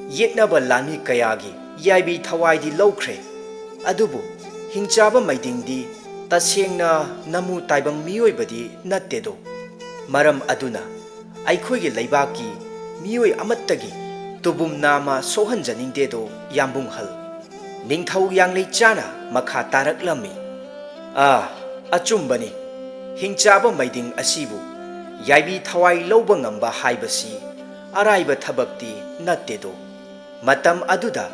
ꯌꯦꯛꯅꯕ ꯂꯥꯟꯃꯤ ꯀꯌꯥꯒꯤ ꯌꯥꯏꯕꯤ ꯊꯋꯥꯏꯗꯤ ꯂꯧꯈ꯭ꯔꯦ꯫ ꯑꯗꯨꯕꯨ ꯍꯤꯡꯆꯥꯕ ꯃꯩꯗꯤꯡꯗꯤ ꯇꯁꯦꯡꯅ ꯅꯃꯨ ꯇꯥꯏꯕꯪ ꯃꯤꯑꯣꯏꯕꯗꯤ ꯅꯠꯇꯦꯗꯣ꯫ ꯃꯔꯝ ꯑꯗꯨꯅ ꯑꯩꯈꯣꯏꯒꯤ ꯂꯩꯕꯥꯛꯀꯤ ꯃꯤꯑꯣꯏ ꯑꯃꯠꯇꯒꯤ ꯇꯨꯕꯨꯝ ꯅꯥꯝꯃ ꯁꯣꯛꯍꯟꯖꯅꯤꯡꯗꯦꯗꯣ, ꯌꯥꯝꯕꯨꯡꯍꯜ꯫" ꯅꯤꯡꯊꯧ ꯌꯥꯡꯂꯩꯆꯥꯅ ꯃꯈꯥ ꯇꯥꯔꯛꯂꯝꯃꯤ, "ꯑꯥ, ꯑꯆꯨꯝꯕꯅꯤ꯫ ꯍꯤꯡꯆꯥꯕ ꯃꯩꯗꯤꯡ ꯑꯁꯤꯕꯨ ꯌꯥꯏꯕꯤ ꯊꯋꯥꯏ ꯂꯧꯕ ꯉꯝꯕ ꯍꯥꯏꯕꯁꯤ ꯑꯔꯥꯏꯕ ꯊꯕꯛꯇꯤ ꯅꯠꯇꯦꯗꯣ꯫ ꯃꯇꯝ ꯑꯗꯨꯗ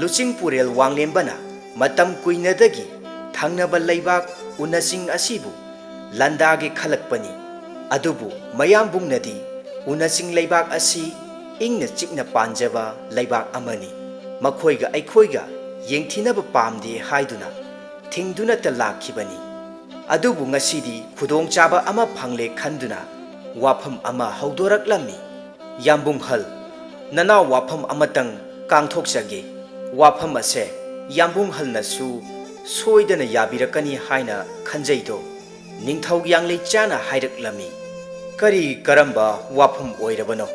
ꯂꯨꯆꯤꯡꯄꯨꯔꯦꯜ ꯋꯥꯡꯂꯦꯝꯕꯅ ꯃꯇꯝ ꯀꯨꯏꯅꯗꯒꯤ ꯊꯪꯅꯕ ꯂꯩꯕꯥꯛ ꯎꯅꯆꯤꯡ ꯑꯁꯤꯕꯨ ꯂꯥꯟꯗꯥꯒꯦ ꯈꯜꯂꯛꯄꯅꯤ꯫ ꯑꯗꯨꯕꯨ ꯃꯌꯥꯝꯕꯨꯡꯅꯗꯤ ꯎꯅꯆꯤꯡ ꯂꯩꯕꯥꯛ ꯑꯁꯤ ꯏꯪꯅ ꯆꯤꯛꯅ ꯄꯥꯟꯖꯕ ꯂꯩꯕꯥꯛ ꯑꯃꯅꯤ꯫ ꯃꯈꯣꯏꯒ ꯑꯩꯈꯣꯏꯒ ꯌꯦꯡꯊꯤꯅꯕ ꯄꯥꯝꯗꯦ ꯍꯥꯏꯗꯨꯅ ꯊꯤꯡꯗꯨꯅꯇ ꯂꯥꯛꯈꯤꯕꯅꯤ꯫ ꯑꯗꯨꯕꯨ ꯉꯁꯤꯗꯤ ꯈꯨꯗꯣꯡꯆꯥꯕ ꯑꯃ ꯐꯪꯂꯦ ꯈꯟꯗꯨꯅ ꯋꯥꯐꯝ ꯑꯃ ꯍꯧꯗꯣꯔꯛꯂꯝꯃꯤ꯫" ꯌꯥꯝꯕꯨꯡꯍꯜ, ꯅꯅꯥꯎ ꯋꯥꯐꯝ ꯑꯃꯇꯪ ꯀꯥꯡꯊꯣꯛꯆꯒꯦ꯫ ꯋꯥꯐꯝ ꯑꯁꯦ ꯌꯥꯝꯕꯨꯡꯍꯜꯅꯁꯨ ꯁꯣꯏꯗꯅ ꯌꯥꯕꯤꯔꯛꯀꯅꯤ ꯍꯥꯏꯅ ꯈꯟꯖꯩꯗꯣ꯫ ꯅꯤꯡꯊꯧ ꯌꯥꯡꯂꯩꯆꯥꯅ ꯍꯥꯏꯔꯛꯂꯝꯃꯤ, "ꯀꯔꯤ ꯀꯔꯝꯕ ꯋꯥꯐꯝ ꯑꯣꯏꯔꯕꯅꯣ,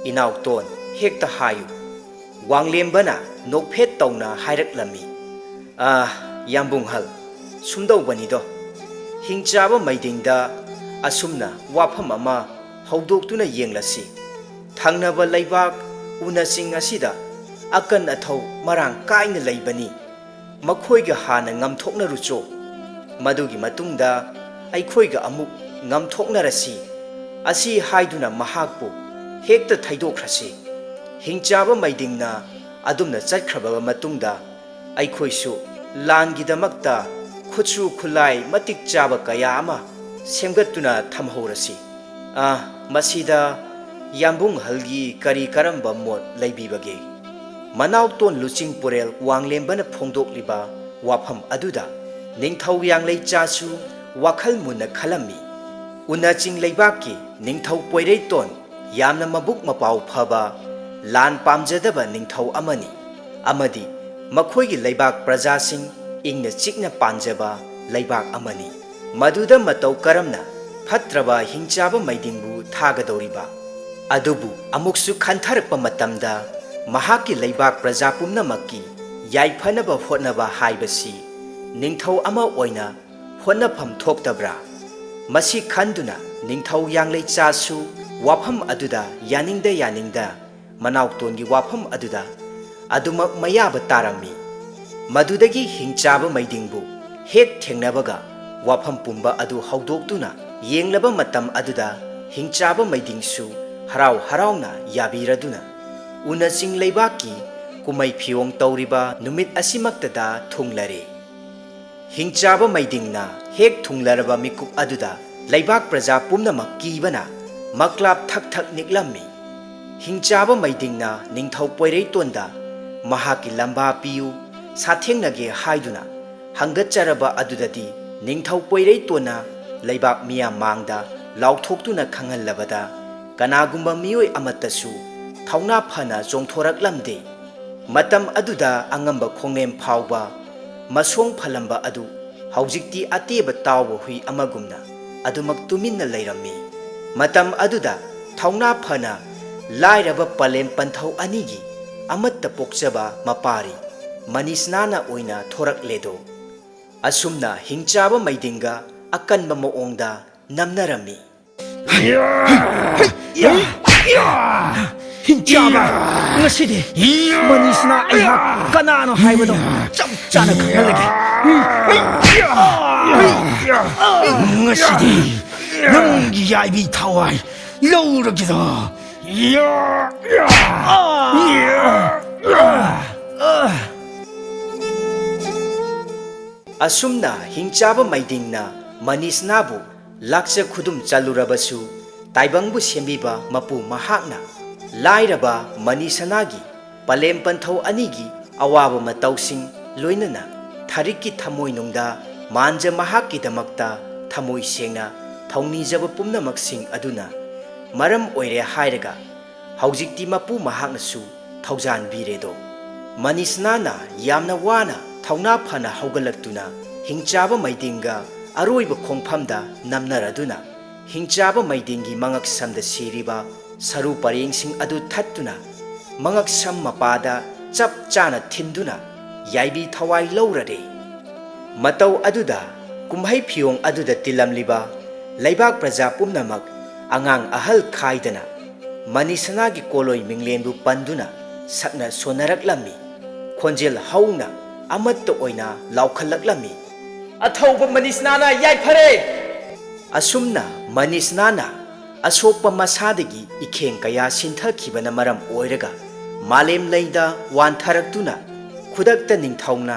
ꯏꯅꯥꯎꯇꯣꯟ? ꯍꯦꯛꯇ ꯍꯥꯏꯌꯨ", ꯋꯥꯡꯂꯦꯝꯕꯅ ꯅꯣꯛꯐꯦꯠ ꯇꯧꯅ ꯍꯥꯏꯔꯛꯂꯝꯃꯤ꯫ "ꯑꯥ, ꯌꯥꯝꯕꯨꯡꯍꯜ, ꯁꯨꯝꯗꯧꯕꯅꯤꯗꯣ, ꯍꯤꯡꯆꯥꯕ ꯃꯩꯗꯤꯡꯗ ꯑꯁꯨꯝꯅ ꯋꯥꯐꯝ ꯑꯃ ꯍꯧꯗꯣꯛꯇꯨꯅ ꯌꯦꯡꯂꯁꯤ꯫ ꯊꯪꯅꯕ ꯂꯩꯕꯥꯛ ꯎꯅꯆꯤꯡ ꯑꯁꯤꯗ ꯑꯀꯟ ꯑꯊꯧ ꯃꯔꯥꯡ ꯀꯥꯏꯅ ꯂꯩꯕꯅꯤ꯫ ꯃꯈꯣꯏꯒ ꯍꯥꯟꯅ ꯉꯝꯊꯣꯛꯅꯔꯨꯆꯣ꯫ ꯃꯗꯨꯒꯤ ꯃꯇꯨꯡꯗ ꯑꯩꯈꯣꯏꯒ ꯑꯃꯨꯛ ꯉꯝꯊꯣꯛꯅꯔꯁꯤ꯫ ꯑꯁꯤ ꯍꯥꯏꯗꯨꯅ ꯃꯍꯥꯛꯄꯨ ꯍꯦꯛꯇ ꯊꯩꯗꯣꯛꯈ꯭ꯔꯁꯤ꯫ ꯍꯤꯡꯆꯥꯕ ꯃꯩꯗꯤꯡꯅ ꯑꯗꯨꯝꯅ ꯆꯠꯈ꯭ꯔꯕ ꯃꯇꯨꯡꯗ ꯑꯩꯈꯣꯏꯁꯨ ꯂꯥꯟꯒꯤꯗꯃꯛꯇ ꯈꯨꯠꯁꯨ ꯈꯨꯠꯂꯥꯏ ꯃꯇꯤꯛ ꯆꯥꯕ ꯀꯌꯥ ꯑꯃ ꯁꯦꯝꯒꯠꯇꯨꯅ ꯊꯝꯍꯧꯔꯁꯤ꯫ ꯑꯥ, ꯃꯁꯤꯗ ꯌꯥꯝꯕꯨꯡꯍꯜꯒꯤ ꯀꯔꯤ ꯀꯔꯝꯕ ꯃꯣꯠ ꯂꯩꯕꯤꯕꯒꯦ?" ꯃꯅꯥꯎꯇꯣꯟ ꯂꯨꯆꯤꯡ ꯄꯨꯔꯦꯜ ꯋꯥꯡꯂꯦꯝꯕꯅ ꯐꯣꯡꯗꯣꯛꯂꯤꯕ ꯋꯥꯐꯝ ꯑꯗꯨꯗ ꯅꯤꯡꯊꯧ ꯌꯥꯡꯂꯩꯆꯥꯁꯨ ꯋꯥꯈꯜ ꯃꯨꯟꯅ ꯈꯜꯂꯝꯃꯤ꯫ ꯎꯅꯆꯤꯡ ꯂꯩꯕꯥꯛꯀꯤ ꯅꯤꯡꯊꯧ ꯄꯣꯏꯔꯩꯇꯣꯟ ꯌꯥꯝꯅ ꯃꯕꯨꯛ ꯃꯄꯥꯎ ꯐꯕ, ꯂꯥꯟ ꯄꯥꯝꯖꯗꯕ ꯅꯤꯡꯊꯧ ꯑꯃꯅꯤ, ꯑꯃꯗꯤ ꯃꯈꯣꯏꯒꯤ ꯂꯩꯕꯥꯛ ꯄ꯭ꯔꯖꯥꯁꯤꯡ ꯏꯪꯅ ꯆꯤꯛꯅ ꯄꯥꯟꯖꯕ ꯂꯩꯕꯥꯛ ꯑꯃꯅꯤ꯫ ꯃꯗꯨꯗ ꯃꯇꯧ ꯀꯔꯝꯅ ꯐꯠꯇ꯭ꯔꯕ ꯍꯤꯡꯆꯥꯕ ꯃꯩꯗꯤꯡꯕꯨ ꯊꯥꯒꯗꯧꯔꯤꯕ? ꯑꯗꯨꯕꯨ ꯑꯃꯨꯛꯁꯨ ꯈꯟꯊꯔꯛꯄ ꯃꯇꯝꯗ, ꯃꯍꯥꯛꯀꯤ ꯂꯩꯕꯥꯛ ꯄ꯭ꯔꯖꯥ ꯄꯨꯝꯅꯃꯛꯀꯤ ꯌꯥꯏꯐꯅꯕ ꯍꯣꯠꯅꯕ ꯍꯥꯏꯕꯁꯤ ꯅꯤꯡꯊꯧ ꯑꯃ ꯑꯣꯏꯅ ꯍꯣꯠꯅꯐꯝ ꯊꯣꯛꯇꯕ꯭ꯔꯥ? ꯃꯁꯤ ꯈꯟꯗꯨꯅ ꯅꯤꯡꯊꯧ ꯌꯥꯡꯂꯩꯆꯥꯁꯨ ꯋꯥꯐꯝ ꯑꯗꯨꯗ ꯌꯥꯅꯤꯡꯗ ꯌꯥꯅꯤꯡꯗ ꯃꯅꯥꯎꯇꯣꯟꯒꯤ ꯋꯥꯐꯝ ꯑꯗꯨꯗ ꯑꯗꯨꯃꯛ ꯃꯌꯥꯕ ꯇꯥꯔꯝꯃꯤ꯫ ꯃꯗꯨꯗꯒꯤ ꯍꯤꯡꯆꯥꯕ ꯃꯩꯗꯤꯡꯕꯨ ꯍꯦꯛ ꯊꯦꯡꯅꯕꯒ ꯋꯥꯐꯝ ꯄꯨꯝꯕ ꯑꯗꯨ ꯍꯧꯗꯣꯛꯇꯨꯅ ꯌꯦꯡꯂꯕ ꯃꯇꯝ ꯑꯗꯨꯗ ꯍꯤꯡꯆꯥꯕ ꯃꯩꯗꯤꯡꯁꯨ ꯍꯔꯥꯎ ꯍꯔꯥꯎꯅ ꯌꯥꯕꯤꯔꯗꯨꯅ ꯎꯅꯆꯤꯡ ꯂꯩꯕꯥꯛꯀꯤ ꯀꯨꯝꯃꯩ ꯐꯤꯌꯣꯡ ꯇꯧꯔꯤꯕ ꯅꯨꯃꯤꯠ ꯑꯁꯤꯃꯛꯇꯗ ꯊꯨꯡꯂꯔꯦ꯫ ꯍꯤꯡꯆꯥꯕ ꯃꯩꯗꯤꯡꯅ ꯍꯦꯛ ꯊꯨꯡꯂꯔꯕ ꯃꯤꯀꯨꯞ ꯑꯗꯨꯗ ꯂꯩꯕꯥꯛ ꯄ꯭ꯔꯖꯥ ꯄꯨꯝꯅꯃꯛ ꯀꯤꯕꯅ ꯃꯀ꯭ꯂꯥꯞ ꯊꯛ ꯊꯛ ꯅꯤꯛꯂꯝꯃꯤ꯫ ꯍꯤꯡꯆꯥꯕ ꯃꯩꯗꯤꯡꯅ ꯅꯤꯡꯊꯧ ꯄꯣꯏꯔꯩꯇꯣꯟꯗ ꯃꯍꯥꯛꯀꯤ ꯂꯝꯕꯥ ꯄꯤꯌꯨ, ꯁꯥꯊꯦꯡꯅꯒꯦ ꯍꯥꯏꯗꯨꯅ ꯍꯪꯒꯠꯆꯔꯕ ꯑꯗꯨꯗꯗꯤ ꯅꯤꯡꯊꯧ ꯄꯣꯏꯔꯩꯇꯣꯟꯅ ꯂꯩꯕꯥꯛ ꯃꯤꯌꯥꯝ ꯃꯥꯡꯗ ꯂꯥꯎꯊꯣꯛꯇꯨꯅ ꯈꯪꯍꯜꯂꯕꯗ ꯀꯅꯥꯒꯨꯝꯕ ꯃꯤꯑꯣꯏ ꯑꯃꯠꯇꯁꯨ ꯊꯧꯅꯥ ꯐꯅ ꯆꯣꯡꯊꯣꯔꯛꯂꯝꯗꯦ꯫ ꯃꯇꯝ ꯑꯗꯨꯗ ꯑꯉꯝꯕ ꯈꯣꯡꯅꯦꯝ ꯐꯥꯎꯕ ꯃꯁꯣꯡ ꯐꯜꯂꯝꯕ ꯑꯗꯨ ꯍꯧꯖꯤꯛꯇꯤ ꯑꯇꯦꯕ ꯇꯥꯎꯕ ꯍꯨꯏ ꯑꯃꯒꯨꯝꯅ ꯑꯗꯨꯃꯛ ꯇꯨꯃꯤꯟꯅ ꯂꯩꯔꯝꯃꯤ꯫ ꯃꯇꯝ ꯑꯗꯨꯗ ꯊꯧꯅꯥ ꯐꯅ ꯂꯥꯏꯔꯕ ꯄꯂꯦꯝ ꯄꯟꯊꯧ ꯑꯅꯤꯒꯤ ꯑꯃꯠꯇ ꯄꯣꯛꯆꯕ ꯃꯄꯥꯔꯤ ꯃꯅꯤꯁꯅꯥꯅ ꯑꯣꯏꯅ ꯊꯣꯔꯛꯂꯦꯗꯣ꯫ ꯑꯁꯨꯝꯅ ꯍꯤꯡꯆꯥꯕ ꯃꯩꯗꯤꯡꯒ ꯑꯀꯟꯕ ꯃꯑꯣꯡꯗ ꯅꯝꯅꯔꯝꯃꯤ꯫ ꯍꯤꯡꯆꯥꯕ, ꯉꯁꯤꯗꯤ ꯃꯅꯤꯁꯅꯥ ꯑꯩꯍꯥꯛ ꯀꯅꯥꯅꯣ ꯍꯥꯏꯕꯗꯣ ꯆꯞ ꯆꯥꯅ ꯈꯪꯍꯜꯂꯒꯦ꯫ ꯉꯁꯤꯗꯤ ꯅꯪꯒꯤ ꯌꯥꯏꯕꯤ ꯊꯋꯥꯏ ꯂꯧꯔꯒꯦꯗꯣ꯫ ꯑꯁꯨꯝꯅ ꯍꯤꯡꯆꯥꯕ ꯃꯩꯗꯤꯡꯅ ꯃꯅꯤꯁꯅꯥꯕꯨ ꯂꯥꯛꯆ ꯈꯨꯗꯨꯝ ꯆꯜꯂꯨꯔꯕꯁꯨ, ꯇꯥꯏꯕꯪꯕꯨ ꯁꯦꯝꯕꯤꯕ ꯃꯄꯨ ꯃꯍꯥꯛꯅ ꯂꯥꯏꯔꯕ ꯃꯅꯤꯁꯅꯥꯒꯤ ꯄꯂꯦꯝ ꯄꯟꯊꯧ ꯑꯅꯤꯒꯤ ꯑꯋꯥꯕ ꯃꯇꯧꯁꯤꯡ, ꯂꯣꯏꯅꯅ ꯊꯥꯔꯤꯛꯀꯤ ꯊꯃꯣꯏꯅꯨꯡꯗ ꯃꯥꯟꯖ ꯃꯍꯥꯛꯀꯤꯗꯃꯛꯇ ꯊꯃꯣꯏ ꯁꯦꯡꯅ ꯊꯧꯅꯤꯖꯕ ꯄꯨꯝꯅꯃꯛꯁꯤꯡ ꯑꯗꯨꯅ ꯃꯔꯝ ꯑꯣꯏꯔꯦ ꯍꯥꯏꯔꯒ, ꯍꯧꯖꯤꯛꯇꯤ ꯃꯄꯨ ꯃꯍꯥꯛꯅꯁꯨ ꯊꯧꯖꯥꯟꯕꯤꯔꯦꯗꯣ꯫ ꯃꯅꯤꯁꯅꯥꯅ ꯌꯥꯝꯅ ꯋꯥꯅ ꯊꯧꯅꯥ ꯐꯅ ꯍꯧꯒꯠꯂꯛꯇꯨꯅ ꯍꯤꯡꯆꯥꯕ ꯃꯩꯗꯤꯡꯒ ꯑꯔꯣꯏꯕ ꯈꯣꯡꯐꯝꯗ ꯅꯝꯅꯔꯗꯨꯅ, ꯍꯤꯡꯆꯥꯕ ꯃꯩꯗꯤꯡꯒꯤ ꯃꯉꯛꯁꯝꯗ ꯁꯤꯔꯤꯕ ꯁꯔꯨ ꯄꯔꯦꯡꯁꯤꯡ ꯑꯗꯨ ꯊꯠꯇꯨꯅ, ꯃꯉꯛꯁꯝ ꯃꯄꯥꯗ ꯆꯞ ꯆꯥꯅ ꯊꯤꯟꯗꯨꯅ ꯌꯥꯏꯕꯤ ꯊꯋꯥꯏ ꯂꯧꯔꯔꯦ꯫ ꯃꯇꯧ ꯑꯗꯨꯗ ꯀꯨꯝꯍꯩ ꯐꯤꯌꯣꯡ ꯑꯗꯨꯗ ꯇꯤꯜꯂꯝꯂꯤꯕ ꯂꯩꯕꯥꯛ ꯄ꯭ꯔꯖꯥ ꯄꯨꯝꯅꯃꯛ, ꯑꯉꯥꯡ ꯑꯍꯜ ꯈꯥꯏꯗꯅ, ꯃꯅꯤꯁꯅꯥꯒꯤ ꯀꯣꯂꯣꯏ ꯃꯤꯡꯂꯦꯟꯕꯨ ꯄꯟꯗꯨꯅ ꯁꯛꯅ ꯁꯣꯟꯅꯔꯛꯂꯝꯃꯤ꯫ ꯈꯣꯟꯖꯦꯜ ꯍꯧꯅ ꯑꯃꯠꯇ ꯑꯣꯏꯅ ꯂꯥꯎꯈꯠꯂꯛꯂꯝꯃꯤ, "ꯑꯊꯧꯕ ꯃꯅꯤꯁꯅꯥꯅ ꯌꯥꯏꯐꯔꯦ!" ꯑꯁꯨꯝꯅ ꯃꯅꯤꯁꯅꯥꯅ ꯑꯁꯣꯛꯄ ꯃꯁꯥꯗꯒꯤ ꯏꯈꯦꯡ ꯀꯌꯥ ꯁꯤꯟꯊꯈꯤꯕꯅ ꯃꯔꯝ ꯑꯣꯏꯔꯒ, ꯃꯥꯂꯦꯝ ꯂꯩꯗ ꯋꯥꯟꯊꯔꯛꯇꯨꯅ, ꯈꯨꯗꯛꯇ ꯅꯤꯡꯊꯧꯅ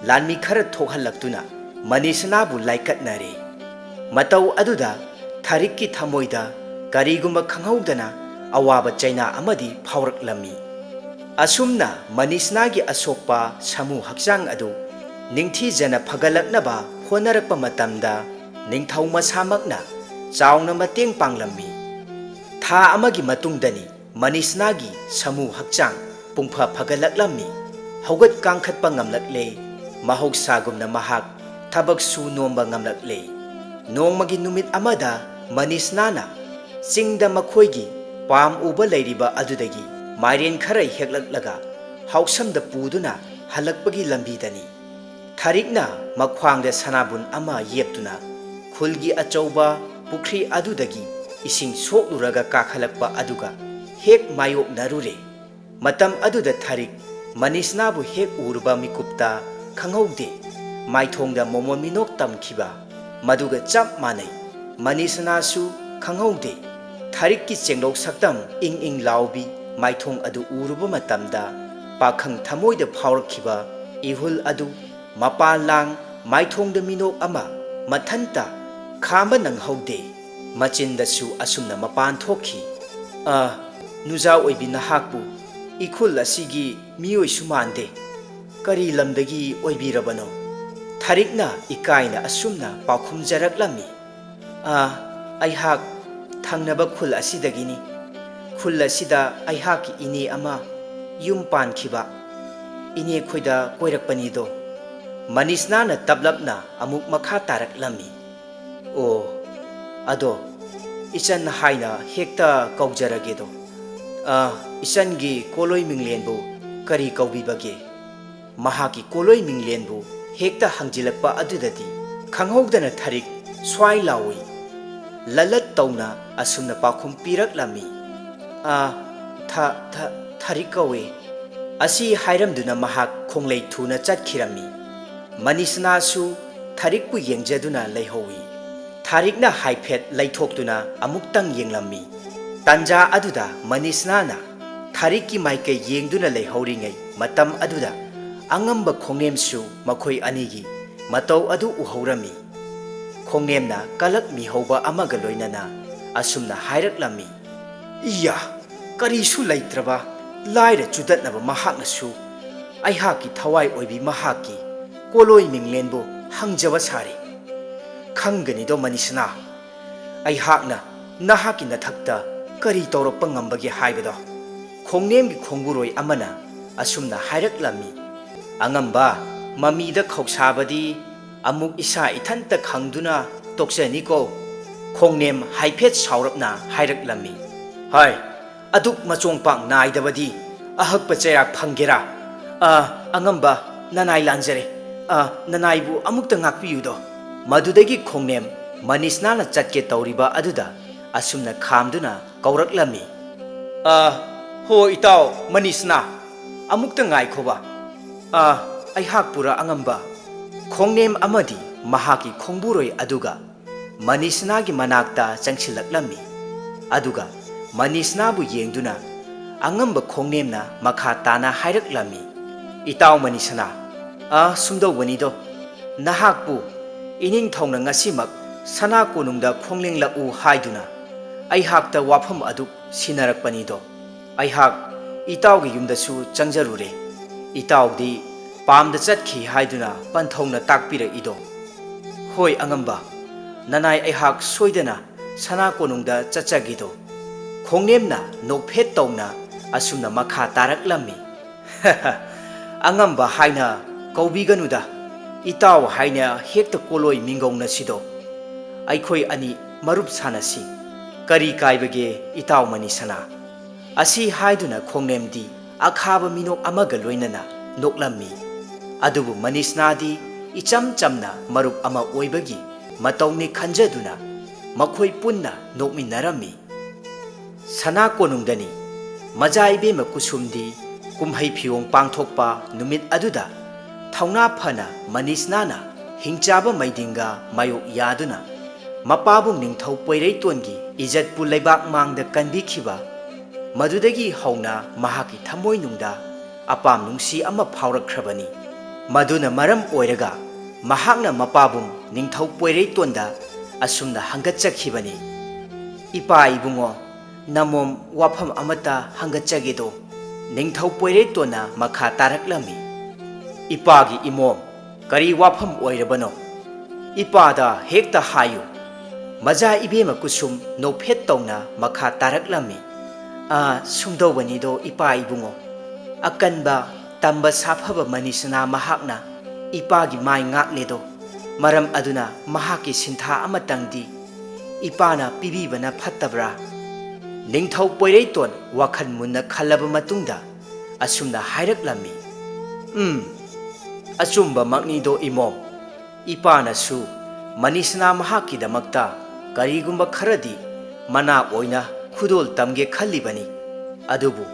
ꯂꯥꯟꯃꯤ ꯈꯔ ꯊꯣꯛꯍꯜꯂꯛꯇꯨꯅ ꯃꯅꯤꯁꯅꯥꯕꯨ ꯂꯥꯏꯀꯠꯅꯔꯦ꯫ ꯃꯇꯧ ꯑꯗꯨꯗ ꯊꯥꯔꯤꯛꯀꯤ ꯊꯃꯣꯏꯗ ꯀꯔꯤꯒꯨꯝꯕ ꯈꯪꯍꯧꯗꯅ ꯑꯋꯥꯕ ꯆꯩꯅꯥ ꯑꯃꯗꯤ ꯐꯥꯎꯔꯛꯂꯝꯃꯤ꯫ ꯑꯁꯨꯝꯅ ꯃꯅꯤꯁꯅꯥꯒꯤ ꯑꯁꯣꯛꯄ ꯁꯥꯃꯨ ꯍꯛꯆꯥꯡ ꯑꯗꯨ ꯅꯤꯡꯊꯤꯖꯅ ꯐꯒꯠꯂꯛꯅꯕ ꯍꯣꯠꯅꯔꯛꯄ ꯃꯇꯝꯗ, ꯅꯤꯡꯊꯧ ꯃꯁꯥꯃꯛꯅ ꯆꯥꯎꯅ ꯃꯇꯦꯡ ꯄꯥꯡꯂꯝꯃꯤ꯫ ꯊꯥ ꯑꯃꯒꯤ ꯃꯇꯨꯡꯗꯅꯤ ꯃꯅꯤꯁꯅꯥꯒꯤ ꯁꯥꯃꯨ ꯍꯛꯆꯥꯡ ꯄꯨꯡꯐ ꯐꯒꯠꯂꯛꯂꯝꯃꯤ꯫ ꯍꯧꯒꯠ ꯀꯥꯡꯈꯠꯄ ꯉꯝꯂꯛꯂꯦ꯫ ꯃꯍꯧꯁꯥꯒꯨꯝꯅ ꯃꯍꯥꯛ ꯊꯕꯛ ꯁꯨ ꯅꯣꯝꯕ ꯉꯝꯂꯛꯂꯦ꯫ ꯅꯣꯡꯃꯒꯤ ꯅꯨꯃꯤꯠ ꯑꯃꯗ ꯃꯅꯤꯁꯅꯥꯅ ꯆꯤꯡꯗ ꯃꯈꯣꯏꯒꯤ ꯄꯥꯝ ꯎꯕ ꯂꯩꯔꯤꯕ ꯑꯗꯨꯗꯒꯤ ꯃꯥꯏꯔꯦꯟ ꯈꯔ ꯍꯦꯛꯂꯛꯂꯒ ꯍꯥꯎꯁꯝꯗ ꯄꯨꯗꯨꯅ ꯍꯜꯂꯛꯄꯒꯤ ꯂꯝꯕꯤꯗꯅꯤ꯫ ꯊꯥꯔꯤꯛꯅ ꯃꯈ꯭ꯋꯥꯡꯗ ꯁꯅꯥꯕꯨꯟ ꯑꯃ ꯌꯦꯞꯇꯨꯅ ꯈꯨꯜꯒꯤ ꯑꯆꯧꯕ ꯄꯨꯈ꯭ꯔꯤ ꯑꯗꯨꯗꯒꯤ ꯏꯁꯤꯡ ꯁꯣꯛꯂꯨꯔꯒ ꯀꯥꯈꯠꯂꯛꯄ ꯑꯗꯨꯒ ꯍꯦꯛ ꯃꯥꯌꯣꯛꯅꯔꯨꯔꯦ꯫ ꯃꯇꯝ ꯑꯗꯨꯗ ꯊꯥꯔꯤꯛ ꯃꯅꯤꯁꯅꯥꯕꯨ ꯍꯦꯛ ꯎꯔꯨꯕ ꯃꯤꯀꯨꯞꯇ ꯈꯪꯍꯧꯗꯦ꯫ ꯃꯥꯏꯊꯣꯡꯗ ꯃꯣꯃꯣꯟ ꯃꯤꯅꯣꯛ ꯇꯝꯈꯤꯕ ꯃꯗꯨꯒ ꯆꯞ ꯃꯥꯟꯅꯩ꯫ ꯃꯅꯤꯁꯅꯥꯁꯨ ꯈꯪꯍꯧꯗꯦ꯫ ꯊꯥꯔꯤꯛꯀꯤ ꯆꯦꯡꯂꯧ ꯁꯛꯇꯝ ꯏꯪ ꯏꯪ ꯂꯥꯎꯕꯤ ꯃꯥꯏꯊꯣꯡ ꯑꯗꯨ ꯎꯔꯨꯕ ꯃꯇꯝꯗ ꯄꯥꯈꯪ ꯊꯃꯣꯏꯗ ꯐꯥꯎꯔꯛꯈꯤꯕ ꯏꯍꯨꯜ ꯑꯗꯨ ꯃꯄꯥꯟ ꯂꯥꯡ ꯃꯥꯏꯊꯣꯡꯗ ꯃꯤꯅꯣꯛ ꯑꯃ ꯃꯊꯟꯇ ꯈꯥꯝꯕ ꯅꯪꯍꯧꯗꯦ꯫ ꯃꯆꯤꯟꯗꯁꯨ ꯑꯁꯨꯝꯅ ꯃꯄꯥꯟ ꯊꯣꯛꯈꯤ, "ꯑ, ꯅꯨꯖꯥ ꯑꯣꯏꯕꯤ, ꯅꯍꯥꯛꯄꯨ ꯏꯈꯨꯜ ꯑꯁꯤꯒꯤ ꯃꯤꯑꯣꯏꯁꯨ ꯃꯥꯟꯗꯦ꯫ ꯀꯔꯤ ꯂꯝꯗꯒꯤ ꯑꯣꯏꯕꯤꯔꯕꯅꯣ?" ꯊꯥꯔꯤꯛꯅ ꯏꯀꯥꯏꯅ ꯑꯁꯨꯝꯅ ꯄꯥꯎꯈꯨꯝꯖꯔꯛꯂꯝꯃꯤ, "ꯑ, ꯑꯩꯍꯥꯛ ꯊꯪꯅꯕ ꯈꯨꯜ ꯑꯁꯤꯗꯒꯤꯅꯤ꯫ ꯈꯨꯜ ꯑꯁꯤꯗ ꯑꯩꯍꯥꯛꯀꯤ ꯏꯅꯦ ꯑꯃ ꯌꯨꯝ ꯄꯥꯟꯈꯤꯕ ꯏꯅꯦ ꯈꯣꯏꯗ ꯀꯣꯏꯔꯛꯄꯅꯤꯗꯣ꯫" ꯃꯅꯤꯁꯅꯥꯅ ꯇꯞꯂꯞꯅ ꯑꯃꯨꯛ ꯃꯈꯥ ꯇꯥꯔꯛꯂꯝꯃꯤ, "ꯑꯣ, ꯑꯗꯣ ꯏꯆꯟ ꯍꯥꯏꯅ ꯍꯦꯛꯇ ꯀꯧꯖꯔꯒꯦꯗꯣ꯫ ꯑ, ꯏꯆꯟꯒꯤ ꯀꯣꯂꯣꯏ ꯃꯤꯡꯂꯦꯟꯕꯨ ꯀꯔꯤ ꯀꯧꯕꯤꯕꯒꯦ?" ꯃꯍꯥꯛꯀꯤ ꯀꯣꯂꯣꯏ ꯃꯤꯡꯂꯦꯟꯕꯨ ꯍꯦꯛꯇ ꯍꯪꯖꯤꯜꯂꯛꯄ ꯑꯗꯨꯗꯗꯤ ꯈꯪꯍꯧꯗꯅ ꯊꯥꯔꯤꯛ ꯁ꯭ꯋꯥꯏ ꯂꯥꯎꯏ꯫ ꯂꯂꯠ ꯇꯧꯅ ꯑꯁꯨꯝꯅ ꯄꯥꯎꯈꯨꯝ ꯄꯤꯔꯛꯂꯝꯃꯤ, "ꯑ, ꯊ-, ꯊ-, ꯊꯥꯔꯤꯛ ꯀꯧꯏ꯫" ꯑꯁꯤ ꯍꯥꯏꯔꯝꯗꯨꯅ ꯃꯍꯥꯛ ꯈꯣꯡꯂꯩ ꯊꯨꯅ ꯆꯠꯈꯤꯔꯝꯃꯤ꯫ ꯃꯅꯤꯁꯅꯥꯁꯨ ꯊꯥꯔꯤꯛꯄꯨ ꯌꯦꯡꯖꯗꯨꯅ ꯂꯩꯍꯧꯏ꯫ ꯊꯥꯔꯤꯛꯅ ꯍꯥꯏꯐꯦꯠ ꯂꯩꯊꯣꯛꯇꯨꯅ ꯑꯃꯨꯛꯇꯪ ꯌꯦꯡꯂꯝꯃꯤ꯫ ꯇꯥꯟꯖꯥ ꯑꯗꯨꯗ ꯃꯅꯤꯁꯅꯥꯅ ꯊꯥꯔꯤꯛꯀꯤ ꯃꯥꯏꯀꯩ ꯌꯦꯡꯗꯨꯅ ꯂꯩꯍꯧꯔꯤꯉꯩ ꯃꯇꯝ ꯑꯗꯨꯗ ꯑꯉꯝꯕ ꯈꯣꯡꯅꯦꯝꯁꯨ ꯃꯈꯣꯏ ꯑꯅꯤꯒꯤ ꯃꯇꯧ ꯑꯗꯨ ꯎꯍꯧꯔꯝꯃꯤ꯫ ꯈꯣꯡꯅꯦꯝꯅ ꯀꯂꯛ ꯃꯤꯍꯧꯕ ꯑꯃꯒ ꯂꯣꯏꯅꯅ ꯑꯁꯨꯝꯅ ꯍꯥꯏꯔꯛꯂꯝꯃꯤ, "ꯏꯌꯥ, ꯀꯔꯤꯁꯨ ꯂꯩꯇ꯭ꯔꯕ ꯂꯥꯏꯔ ꯆꯨꯗꯠꯅꯕ ꯃꯍꯥꯛꯅꯁꯨ ꯑꯩꯍꯥꯛꯀꯤ ꯊꯋꯥꯏ ꯑꯣꯏꯕꯤ ꯃꯍꯥꯛꯀꯤ ꯀꯣꯂꯣꯏ ꯃꯤꯡꯂꯦꯟꯕꯨ ꯍꯪꯖꯕ ꯁꯥꯔꯤ꯫ ꯈꯪꯒꯅꯤꯗꯣ ꯃꯅꯤꯁꯅꯥ, ꯑꯩꯍꯥꯛꯅ ꯅꯍꯥꯛꯀꯤ ꯅꯊꯛꯇ ꯀꯔꯤ ꯇꯧꯔꯛꯄ ꯉꯝꯕꯒꯦ ꯍꯥꯏꯕꯗꯣ?" ꯈꯣꯡꯅꯦꯝꯒꯤ ꯈꯣꯡꯕꯨꯔꯣꯏ ꯑꯃꯅ ꯑꯁꯨꯝꯅ ꯍꯥꯏꯔꯛꯂꯝꯃꯤ, "ꯑꯉꯝꯕ, ꯃꯃꯤꯗ ꯈꯧꯁꯥꯕꯗꯤ ꯑꯃꯨꯛ ꯏꯁꯥ ꯏꯊꯟꯇ ꯈꯪꯗꯨꯅ ꯇꯣꯛꯆꯅꯤꯀꯣ꯫ ꯈꯣꯡꯅꯦꯝ ꯍꯥꯏꯐꯦꯠ ꯁꯥꯎꯔꯞꯅ ꯍꯥꯏꯔꯛꯂꯝꯃꯤ꯫ "ꯍꯥꯏ, ꯑꯗꯨꯛ ꯃꯆꯣꯡ ꯄꯥꯛ ꯅꯥꯏꯗꯕꯗꯤ ꯑꯍꯛꯄ ꯆꯩꯔꯥꯛ ꯐꯪꯒꯦꯔꯥ? ꯑ, ꯑꯉꯝꯕ, ꯅꯅꯥꯏ ꯂꯥꯟꯖꯔꯦ꯫ ꯑ, ꯅꯅꯥꯏꯕꯨ ꯑꯃꯨꯛꯇ ꯉꯥꯛꯄꯤꯌꯨꯗꯣ꯫" ꯃꯗꯨꯗꯒꯤ ꯈꯣꯡꯅꯦꯝ ꯃꯅꯤꯁꯅꯥꯅ ꯆꯠꯀꯦ ꯇꯧꯔꯤꯕ ꯑꯗꯨꯗ ꯑꯁꯨꯝꯅ ꯈꯥꯝꯗꯨꯅ ꯀꯧꯔꯛꯂꯝꯃꯤ꯫ "ꯑ, ꯍꯣ ꯏꯇꯥꯎ ꯃꯅꯤꯁꯅꯥ, ꯑꯃꯨꯛꯇ ꯉꯥꯏꯈꯣꯕ꯫ ꯑ, ꯑꯩꯍꯥꯛ ꯄꯨꯔꯥ ꯑꯉꯝꯕ꯫" ꯈꯣꯡꯅꯦꯝ ꯑꯃꯗꯤ ꯃꯍꯥꯛꯀꯤ ꯈꯣꯡꯕꯨꯔꯣꯏ ꯑꯗꯨꯒ ꯃꯅꯤꯁꯅꯥꯒꯤ ꯃꯅꯥꯛꯇ ꯆꯪꯁꯤꯜꯂꯛꯂꯝꯃꯤ꯫ ꯑꯗꯨꯒ ꯃꯅꯤꯁꯅꯥꯕꯨ ꯌꯦꯡꯗꯨꯅ ꯑꯉꯝꯕ ꯈꯣꯡꯅꯦꯝꯅ ꯃꯈꯥ ꯇꯥꯅ ꯍꯥꯏꯔꯛꯂꯝꯃꯤ꯫ "ꯏꯇꯥꯎ ꯃꯅꯤꯁꯅꯥ, ꯑ, ꯁꯨꯝꯗꯧꯕꯅꯤꯗꯣ, ꯅꯍꯥꯛꯄꯨ ꯏꯅꯤꯡꯊꯧꯅ ꯉꯁꯤꯃꯛ ꯁꯅꯥ ꯀꯣꯅꯨꯡꯗ ꯈꯣꯡꯂꯦꯡꯂꯛꯎ ꯍꯥꯏꯗꯨꯅ ꯑꯩꯍꯥꯛꯇ ꯋꯥꯐꯝ ꯑꯗꯨ ꯁꯤꯟꯅꯔꯛꯄꯅꯤꯗꯣ꯫ ꯑꯩꯍꯥꯛ ꯏꯇꯥꯎꯒꯤ ꯌꯨꯝꯗꯁꯨ ꯆꯪꯖꯔꯨꯔꯦ꯫ ꯏꯇꯥꯎꯗꯤ ꯄꯥꯝꯗ ꯆꯠꯈꯤ ꯍꯥꯏꯗꯨꯅ ꯄꯟꯊꯧꯅ ꯇꯥꯛꯄꯤꯔꯛꯏꯗꯣ꯫ ꯍꯣꯏ ꯑꯉꯝꯕ, ꯅꯅꯥꯏ ꯑꯩꯍꯥꯛ ꯁꯣꯏꯗꯅ ꯁꯅꯥ ꯀꯣꯅꯨꯡꯗ ꯆꯠꯆꯒꯦꯗꯣ꯫" ꯈꯣꯡꯅꯦꯝꯅ ꯅꯣꯛꯐꯦꯠ ꯇꯧꯅ ꯑꯁꯨꯝꯅ ꯃꯈꯥ ꯇꯥꯔꯛꯂꯝꯃꯤ꯫ "ꯑꯉꯝꯕ ꯍꯥꯏꯅ ꯀꯧꯕꯤꯒꯅꯨꯗ, ꯏꯇꯥꯎ ꯍꯥꯏꯅ ꯍꯦꯛꯇ ꯀꯣꯂꯣꯏ ꯃꯤꯡꯒꯧꯅꯁꯤꯗꯣ꯫ ꯑꯩꯈꯣꯏ ꯑꯅꯤ ꯃꯔꯨꯞ ꯁꯥꯟꯅꯁꯤ꯫ ꯀꯔꯤ ꯀꯥꯏꯕꯒꯦ ꯏꯇꯥꯎ ꯃꯅꯤꯁꯅꯥ?" ꯑꯁꯤ ꯍꯥꯏꯗꯨꯅ ꯈꯣꯡꯅꯦꯝꯗꯤ ꯑꯈꯥꯕ ꯃꯤꯅꯣꯛ ꯑꯃꯒ ꯂꯣꯏꯅꯅ ꯅꯣꯛꯂꯝꯃꯤ꯫ ꯑꯗꯨꯕꯨ ꯃꯅꯤꯁꯅꯥꯗꯤ ꯏꯆꯝ ꯆꯝꯅ ꯃꯔꯨꯞ ꯑꯃ ꯑꯣꯏꯕꯒꯤ ꯃꯇꯧꯅꯤ ꯈꯟꯖꯗꯨꯅ ꯃꯈꯣꯏ ꯄꯨꯟꯅ ꯅꯣꯛꯃꯤꯟꯅꯔꯝꯃꯤ꯫ ꯁꯅꯥ ꯀꯣꯅꯨꯡꯗꯅꯤ꯫ ꯃꯖꯥ ꯏꯕꯦꯝꯃ ꯀꯨꯁꯨꯝꯗꯤ ꯀꯨꯝꯍꯩ ꯐꯤꯌꯣꯡ ꯄꯥꯡꯊꯣꯛꯄ ꯅꯨꯃꯤꯠ ꯑꯗꯨꯗ ꯊꯧꯅꯥ ꯐꯅ ꯃꯅꯤꯁꯅꯥꯅ ꯍꯤꯡꯆꯥꯕ ꯃꯩꯗꯤꯡꯒ ꯃꯥꯌꯣꯛ ꯌꯥꯗꯨꯅ ꯃꯄꯥꯕꯨꯡ ꯅꯤꯡꯊꯧ ꯄꯣꯏꯔꯩꯇꯣꯟꯒꯤ ꯏꯖꯠꯄꯨ ꯂꯩꯕꯥꯛ ꯃꯥꯡꯗ ꯀꯟꯕꯤꯈꯤꯕ ꯃꯗꯨꯗꯒꯤ ꯍꯧꯅ ꯃꯍꯥꯛꯀꯤ ꯊꯃꯣꯏꯅꯨꯡꯗ ꯑꯄꯥꯝ ꯅꯨꯡꯁꯤ ꯑꯃ ꯐꯥꯎꯔꯛꯈ꯭ꯔꯕꯅꯤ꯫ ꯃꯗꯨꯅ ꯃꯔꯝ ꯑꯣꯏꯔꯒ ꯃꯍꯥꯛꯅ ꯃꯄꯥꯕꯨꯡ ꯅꯤꯡꯊꯧ ꯄꯣꯏꯔꯩꯇꯣꯟꯗ ꯑꯁꯨꯝꯅ ꯍꯪꯒꯠꯆꯈꯤꯕꯅꯤ, "ꯏꯄꯥ ꯏꯕꯨꯡꯉꯣ, ꯅꯃꯣꯝ ꯋꯥꯐꯝ ꯑꯃꯠꯇ ꯍꯪꯒꯠꯆꯒꯦꯗꯣ꯫" ꯅꯤꯡꯊꯧ ꯄꯣꯏꯔꯩꯇꯣꯟꯅ ꯃꯈꯥ ꯇꯥꯔꯛꯂꯝꯃꯤ, "ꯏꯄꯥꯒꯤ ꯏꯃꯣꯝ, ꯀꯔꯤ ꯋꯥꯐꯝ ꯑꯣꯏꯔꯕꯅꯣ? ꯏꯄꯥꯗ ꯍꯦꯛꯇ ꯍꯥꯏꯌꯨ꯫" ꯃꯖꯥ ꯏꯕꯦꯝꯃ ꯀꯨꯁꯨꯝ ꯅꯣꯛꯐꯦꯠ ꯇꯧꯅ ꯃꯈꯥ ꯇꯥꯔꯛꯂꯝꯃꯤ, "ꯑ, ꯁꯨꯝꯗꯧꯕꯅꯤꯗꯣ ꯏꯄꯥ ꯏꯕꯨꯡꯉꯣ, ꯑꯀꯟꯕ, ꯇꯝꯕ ꯁꯥꯐꯕ ꯃꯅꯤꯁꯅꯥ ꯃꯍꯥꯛꯅ ꯏꯄꯥꯒꯤ ꯃꯥꯏ ꯉꯥꯛꯂꯦꯗꯣ꯫ ꯃꯔꯝ ꯑꯗꯨꯅ ꯃꯍꯥꯛꯀꯤ ꯁꯤꯟꯊꯥ ꯑꯃꯇꯪꯗꯤ ꯏꯄꯥꯅ ꯄꯤꯕꯤꯕꯅ ꯐꯠꯇꯕ꯭ꯔꯥ? ꯅꯤꯡꯊꯧ ꯄꯣꯏꯔꯩꯇꯣꯟ ꯋꯥꯈꯜ ꯃꯨꯟꯅ ꯈꯜꯂꯕ ꯃꯇꯨꯡꯗ ꯑꯁꯨꯝꯅ ꯍꯥꯏꯔꯛꯂꯝꯃꯤ, "ꯎꯝ, ꯑꯆꯨꯝꯕꯃꯛꯅꯤꯗꯣ ꯏꯃꯣꯝ꯫ ꯏꯄꯥꯅꯁꯨ ꯃꯅꯤꯁꯅꯥ ꯃꯍꯥꯛꯀꯤꯗꯃꯛꯇ ꯀꯔꯤꯒꯨꯝꯕ ꯈꯔꯗꯤ ꯃꯅꯥ ꯑꯣꯏꯅ ꯈꯨꯗꯣꯜ ꯇꯝꯒꯦ ꯈꯜꯂꯤꯕꯅꯤ꯫ ꯑꯗꯨꯕꯨ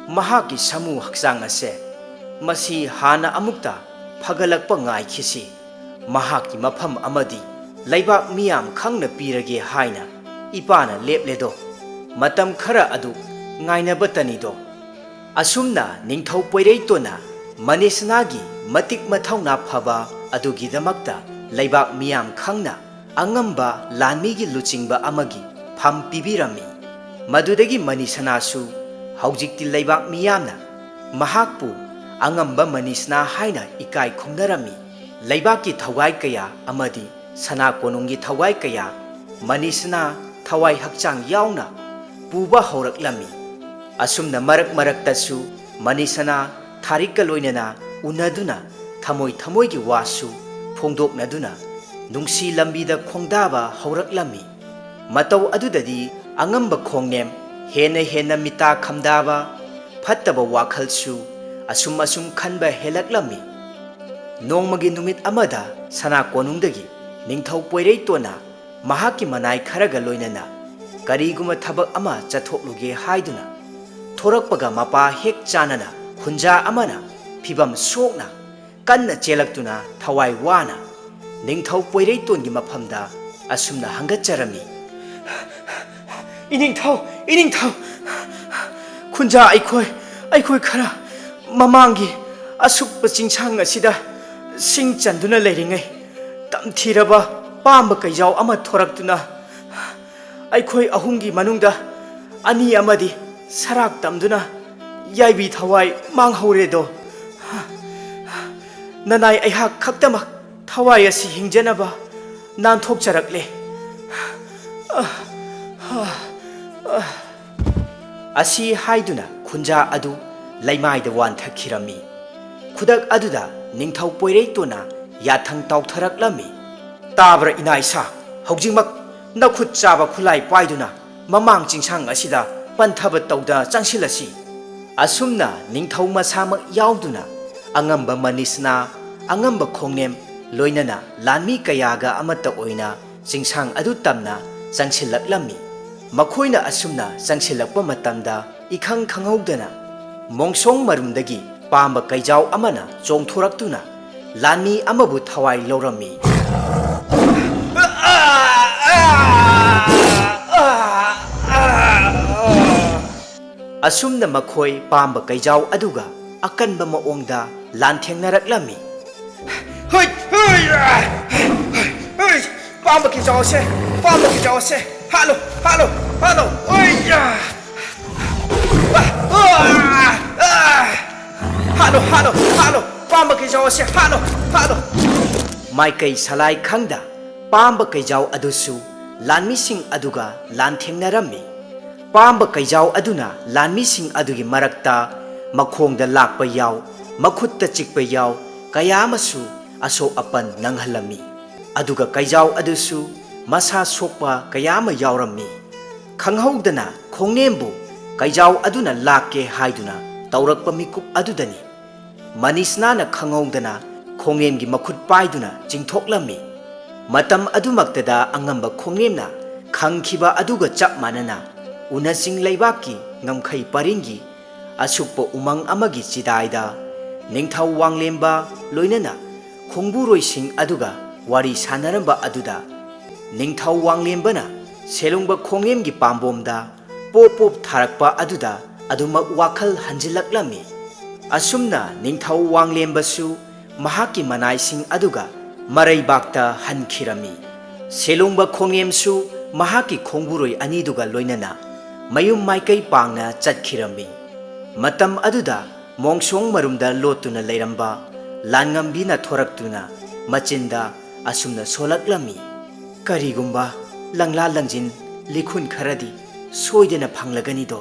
ꯃꯍꯥꯛꯀꯤ ꯁꯥꯃꯨ ꯍꯛꯆꯥꯡ ꯑꯁꯦ, ꯃꯁꯤ ꯍꯥꯟꯅ ꯑꯃꯨꯛꯇ ꯐꯒꯠꯂꯛꯄ ꯉꯥꯏꯈꯤꯁꯤ꯫ ꯃꯍꯥꯛꯀꯤ ꯃꯐꯝ ꯑꯃꯗꯤ ꯂꯩꯕꯥꯛ ꯃꯤꯌꯥꯝ ꯈꯪꯅ ꯄꯤꯔꯒꯦ ꯍꯥꯏꯅ ꯏꯄꯥꯅ ꯂꯦꯞꯂꯦꯗꯣ꯫ ꯃꯇꯝ ꯈꯔ ꯑꯗꯨ ꯉꯥꯏꯅꯕꯇꯅꯤꯗꯣ꯫" ꯑꯁꯨꯝꯅ ꯅꯤꯡꯊꯧ ꯄꯣꯏꯔꯩꯇꯣꯟꯅ ꯃꯅꯤꯁꯅꯥꯒꯤ ꯃꯇꯤꯛ ꯃꯊꯧꯅꯥ ꯐꯕ ꯑꯗꯨꯒꯤꯗꯃꯛꯇ ꯂꯩꯕꯥꯛ ꯃꯤꯌꯥꯝ ꯈꯪꯅ ꯑꯉꯝꯕ ꯂꯥꯟꯃꯤꯒꯤ ꯂꯨꯆꯤꯡꯕ ꯑꯃꯒꯤ ꯐꯝ ꯄꯤꯕꯤꯔꯝꯃꯤ꯫ ꯃꯗꯨꯗꯒꯤ ꯃꯅꯤꯁꯅꯥꯁꯨ ꯍꯧꯖꯤꯛꯇꯤ ꯂꯩꯕꯥꯛ ꯃꯤꯌꯥꯝꯅ ꯃꯍꯥꯛꯄꯨ ꯑꯉꯝꯕ ꯃꯅꯤꯁꯅꯥ ꯍꯥꯏꯅ ꯏꯀꯥꯏ ꯈꯨꯝꯅꯔꯝꯃꯤ꯫ ꯂꯩꯕꯥꯛꯀꯤ ꯊꯧꯒꯥꯏ ꯀꯌꯥ ꯑꯃꯗꯤ ꯁꯅꯥ ꯀꯣꯅꯨꯡꯒꯤ ꯊꯧꯒꯥꯏ ꯀꯌꯥ ꯃꯅꯤꯁꯅꯥ ꯊꯋꯥꯏ ꯍꯛꯆꯥꯡ ꯌꯥꯎꯅ ꯄꯨꯕ ꯍꯧꯔꯛꯂꯝꯃꯤ꯫ ꯑꯁꯨꯝꯅ ꯃꯔꯛ ꯃꯔꯛꯇꯁꯨ ꯃꯅꯤꯁꯅꯥ ꯊꯥꯔꯤꯛꯀ ꯂꯣꯏꯅꯅ ꯎꯅꯗꯨꯅ ꯊꯃꯣꯏ ꯊꯃꯣꯏꯒꯤ ꯋꯥꯁꯨ ꯐꯣꯡꯗꯣꯛꯅꯗꯨꯅ ꯅꯨꯡꯁꯤ ꯂꯝꯕꯤꯗ ꯈꯣꯡꯗꯥꯕ ꯍꯧꯔꯛꯂꯝꯃꯤ꯫ ꯃꯇꯧ ꯑꯗꯨꯗꯗꯤ ꯑꯉꯝꯕ ꯈꯣꯡꯅꯦꯝ ꯍꯦꯟꯅ ꯍꯦꯟꯅ ꯃꯤꯇꯥ ꯈꯝꯗꯥꯕ, ꯐꯠꯇꯕ ꯋꯥꯈꯜꯁꯨ ꯑꯁꯨꯝ ꯑꯁꯨꯝ ꯈꯟꯕ ꯍꯦꯜꯂꯛꯂꯝꯃꯤ꯫ ꯅꯣꯡꯃꯒꯤ ꯅꯨꯃꯤꯠ ꯑꯃꯗ ꯁꯅꯥ ꯀꯣꯅꯨꯡꯗꯒꯤ ꯅꯤꯡꯊꯧ ꯄꯣꯏꯔꯩꯇꯣꯟꯅ ꯃꯍꯥꯛꯀꯤ ꯃꯅꯥꯏ ꯈꯔꯒ ꯂꯣꯏꯅꯅ ꯀꯔꯤꯒꯨꯝꯕ ꯊꯕꯛ ꯑꯃ ꯆꯠꯊꯣꯛꯂꯨꯒꯦ ꯍꯥꯏꯗꯨꯅ ꯊꯣꯔꯛꯄꯒ, ꯃꯄꯥ ꯍꯦꯛ ꯆꯥꯟꯅꯅ ꯈꯨꯟꯖꯥ ꯑꯃꯅ ꯐꯤꯚꯝ ꯁꯣꯛꯅ ꯀꯟꯅ ꯆꯦꯜꯂꯛꯇꯨꯅ ꯊꯋꯥꯏ ꯋꯥꯅ ꯅꯤꯡꯊꯧ ꯄꯣꯏꯔꯩꯇꯣꯟꯒꯤ ꯃꯐꯝꯗ ꯑꯁꯨꯝꯅ ꯍꯪꯒꯠꯆꯔꯝꯃꯤ, "ꯏꯅꯤꯡꯊꯧ, ꯏꯅꯤꯡꯊꯧ, ꯈꯨꯟꯖꯥ ꯑꯩꯈꯣꯏ, ꯑꯩꯈꯣꯏ ꯈꯔ ꯃꯃꯥꯡꯒꯤ ꯑꯁꯨꯞꯄ ꯆꯤꯡꯁꯥꯡ ꯑꯁꯤꯗ ꯁꯤꯡ ꯆꯟꯗꯨꯅ ꯂꯩꯔꯤꯉꯩ, ꯇꯝꯊꯤꯔꯕ ꯄꯥꯝꯕ ꯀꯩꯖꯥꯎ ꯑꯃ ꯊꯣꯔꯛꯇꯨꯅ ꯑꯩꯈꯣꯏ ꯑꯍꯨꯝꯒꯤ ꯃꯅꯨꯡꯗ ꯑꯅꯤ ꯑꯃꯗꯤ ꯁꯔꯥꯛ ꯇꯝꯗꯨꯅ ꯌꯥꯏꯕꯤ ꯊꯋꯥꯏ ꯃꯥꯡꯍꯧꯔꯦꯗꯣ꯫ ꯅꯅꯥꯏ ꯑꯩꯍꯥꯛ ꯈꯛꯇꯃꯛ ꯊꯋꯥꯏ ꯑꯁꯤ ꯍꯤꯡꯖꯅꯕ ꯅꯥꯟꯊꯣꯛꯆꯔꯛꯂꯦ꯫" ꯑꯁꯤ ꯍꯥꯏꯗꯨꯅ ꯈꯨꯟꯖꯥ ꯑꯗꯨ ꯂꯩꯃꯥꯏꯗ ꯋꯥꯟꯊꯈꯤꯔꯝꯃꯤ꯫ ꯈꯨꯗꯛ ꯑꯗꯨꯗ ꯅꯤꯡꯊꯧ ꯄꯣꯏꯔꯩꯇꯣꯟꯅ ꯌꯥꯊꯪ ꯇꯥꯎꯊꯔꯛꯂꯝꯃꯤ, "ꯇꯥꯕ꯭ꯔꯥ ꯏꯅꯥ ꯏꯁꯥ? ꯍꯧꯖꯤꯛꯃꯛ ꯅꯈꯨꯠ ꯆꯥꯕ ꯈꯨꯠꯂꯥꯏ ꯄꯥꯏꯗꯨꯅ ꯃꯃꯥꯡ ꯆꯤꯡꯁꯥꯡ ꯑꯁꯤꯗ ꯄꯟꯊꯕ ꯇꯧꯗ ꯆꯪꯁꯤꯜꯂꯁꯤ꯫ ꯑꯁꯨꯝꯅ ꯅꯤꯡꯊꯧ ꯃꯁꯥꯃꯛ ꯌꯥꯎꯗꯨꯅ ꯑꯉꯝꯕ ꯃꯅꯤꯁꯅꯥ, ꯑꯉꯝꯕ ꯈꯣꯡꯅꯦꯝ, ꯂꯣꯏꯅꯅ ꯂꯥꯟꯃꯤ ꯀꯌꯥꯒ ꯑꯃꯠꯇ ꯑꯣꯏꯅ ꯆꯤꯡꯁꯥꯡ ꯑꯗꯨ ꯇꯝꯅ ꯆꯪꯁꯤꯜꯂꯛꯂꯝꯃꯤ꯫ ꯃꯈꯣꯏꯅ ꯑꯁꯨꯝꯅ ꯆꯪꯁꯤꯜꯂꯛꯄ ꯃꯇꯝꯗ ꯏꯈꯪ ꯈꯪꯍꯧꯗꯅ ꯃꯣꯡꯁꯣꯡ ꯃꯔꯨꯝꯗꯒꯤ ꯄꯥꯝꯕ ꯀꯩꯖꯥꯎ ꯑꯃꯅ ꯆꯣꯡꯊꯣꯔꯛꯇꯨꯅ ꯂꯥꯟꯃꯤ ꯑꯃꯕꯨ ꯊꯋꯥꯏ ꯂꯧꯔꯝꯃꯤ꯫ ꯑꯁꯨꯝꯅ ꯃꯈꯣꯏ ꯄꯥꯝꯕ ꯀꯩꯖꯥꯎ ꯑꯗꯨꯒ ꯑꯀꯟꯕ ꯃꯑꯣꯡꯗ ꯂꯥꯟꯊꯦꯡꯅꯔꯛꯂꯝꯃꯤ꯫ ꯍꯨꯏ! ꯍꯨꯏ! ꯍꯨꯏ! ꯄꯥꯝꯕ ꯀꯩꯖꯥꯎꯁꯦ, ꯄꯥꯝꯕ ꯀꯩꯖꯥꯎꯁꯦ, ꯍꯥꯠꯂꯣ, ꯍꯥꯠꯂꯣ, ꯍꯥꯠꯂꯣ! ꯍꯨꯏ! ꯍꯥꯠꯂꯣ, ꯍꯥꯠꯂꯣ, ꯍꯥꯠꯂꯣ! ꯄꯥꯝꯕ ꯀꯩꯖꯥꯎ ꯑꯁꯦ ꯍꯥꯠꯂꯣ, ꯍꯥꯠꯂꯣ! ꯃꯥꯏꯀꯩ ꯁꯂꯥꯏ ꯈꯪꯗ ꯄꯥꯝꯕ ꯀꯩꯖꯥꯎ ꯑꯗꯨꯁꯨ ꯂꯥꯟꯃꯤꯁꯤꯡ ꯑꯗꯨꯒ ꯂꯥꯟꯊꯦꯡꯅꯔꯝꯃꯤ꯫ ꯄꯥꯝꯕ ꯀꯩꯖꯥꯎ ꯑꯗꯨꯅ ꯂꯥꯟꯃꯤꯁꯤꯡ ꯑꯗꯨꯒꯤ ꯃꯔꯛꯇ ꯃꯈꯣꯡꯗ ꯂꯥꯛꯄ ꯌꯥꯎ, ꯃꯈꯨꯠꯇ ꯆꯤꯛꯄ ꯌꯥꯎ, ꯀꯌꯥ ꯑꯃꯁꯨ ꯑꯁꯣꯛ ꯑꯄꯟ ꯅꯪꯍꯜꯂꯝꯃꯤ꯫ ꯑꯗꯨꯒ ꯀꯩꯖꯥꯎ ꯑꯗꯨꯁꯨ ꯃꯁꯥ ꯁꯣꯛꯄ ꯀꯌꯥ ꯑꯃ ꯌꯥꯎꯔꯝꯃꯤ꯫ ꯈꯪꯍꯧꯗꯅ ꯈꯣꯡꯅꯦꯝꯕꯨ ꯀꯩꯖꯥꯎ ꯑꯗꯨꯅ ꯂꯥꯛꯀꯦ ꯍꯥꯏꯗꯨꯅ ꯇꯧꯔꯛꯄ ꯃꯤꯀꯨꯞ ꯑꯗꯨꯗꯅꯤ꯫ ꯃꯅꯤꯁꯅꯥꯅ ꯈꯪꯍꯧꯗꯅ ꯈꯣꯡꯅꯦꯝꯒꯤ ꯃꯈꯨꯠ ꯄꯥꯏꯗꯨꯅ ꯆꯤꯡꯊꯣꯛꯂꯝꯃꯤ꯫ ꯃꯇꯝ ꯑꯗꯨꯃꯛꯇꯗ ꯑꯉꯝꯕ ꯈꯣꯡꯅꯦꯝꯅ ꯈꯪꯈꯤꯕ ꯑꯗꯨꯒ ꯆꯞ ꯃꯥꯟꯅꯅ ꯎꯅꯁꯤꯡ ꯂꯩꯕꯥꯛꯀꯤ ꯉꯝꯈꯩ ꯄꯔꯤꯡꯒꯤ ꯑꯁꯨꯛꯄ ꯎꯃꯪ ꯑꯃꯒꯤ ꯆꯤꯗꯥꯏꯗ ꯅꯤꯡꯊꯧ ꯋꯥꯡꯂꯦꯝꯕ ꯂꯣꯏꯅꯅ ꯈꯣꯡꯕꯨꯔꯣꯏꯁꯤꯡ ꯑꯗꯨꯒ ꯋꯥꯔꯤ ꯁꯥꯟꯅꯔꯝꯕ ꯑꯗꯨꯗ ꯅꯤꯡꯊꯧ ꯋꯥꯡꯂꯦꯝꯕꯅ ꯁꯦꯂꯨꯡꯕ ꯈꯣꯡꯅꯦꯝꯒꯤ ꯄꯥꯝꯕꯣꯝꯗ ꯄꯣꯞ ꯄꯣꯞ ꯊꯥꯔꯛꯄ ꯑꯗꯨꯗ ꯑꯗꯨꯃꯛ ꯋꯥꯈꯜ ꯍꯟꯖꯤꯜꯂꯛꯂꯝꯃꯤ꯫ ꯑꯁꯨꯝꯅ ꯅꯤꯡꯊꯧ ꯋꯥꯡꯂꯦꯝꯕꯁꯨ ꯃꯍꯥꯛꯀꯤ ꯃꯅꯥꯏꯁꯤꯡ ꯑꯗꯨꯒ ꯃꯔꯩꯕꯥꯛꯇ ꯍꯟꯈꯤꯔꯝꯃꯤ꯫ ꯁꯦꯂꯨꯡꯕ ꯈꯣꯡꯅꯦꯝꯁꯨ ꯃꯍꯥꯛꯀꯤ ꯈꯣꯡꯕꯨꯔꯣꯏ ꯑꯅꯤꯗꯨꯒ ꯂꯣꯏꯅꯅ ꯃꯌꯨꯝ ꯃꯥꯏꯀꯩ ꯄꯥꯡꯅ ꯆꯠꯈꯤꯔꯝꯃꯤ꯫ ꯃꯇꯝ ꯑꯗꯨꯗ ꯃꯣꯡꯁꯣꯡ ꯃꯔꯨꯝꯗ ꯂꯣꯠꯇꯨꯅ ꯂꯩꯔꯝꯕ ꯂꯥꯟꯉꯝꯕꯤꯅ ꯊꯣꯔꯛꯇꯨꯅ ꯃꯆꯤꯟꯗ ꯑꯁꯨꯝꯅ ꯁꯣꯜꯂꯛꯂꯝꯃꯤ, "ꯀꯔꯤꯒꯨꯝꯕ ꯂꯪꯂꯥ ꯂꯪꯖꯤꯟ ꯂꯤꯈꯨꯟ ꯈꯔꯗꯤ ꯁꯣꯏꯗꯅ ꯐꯪꯂꯒꯅꯤꯗꯣ?"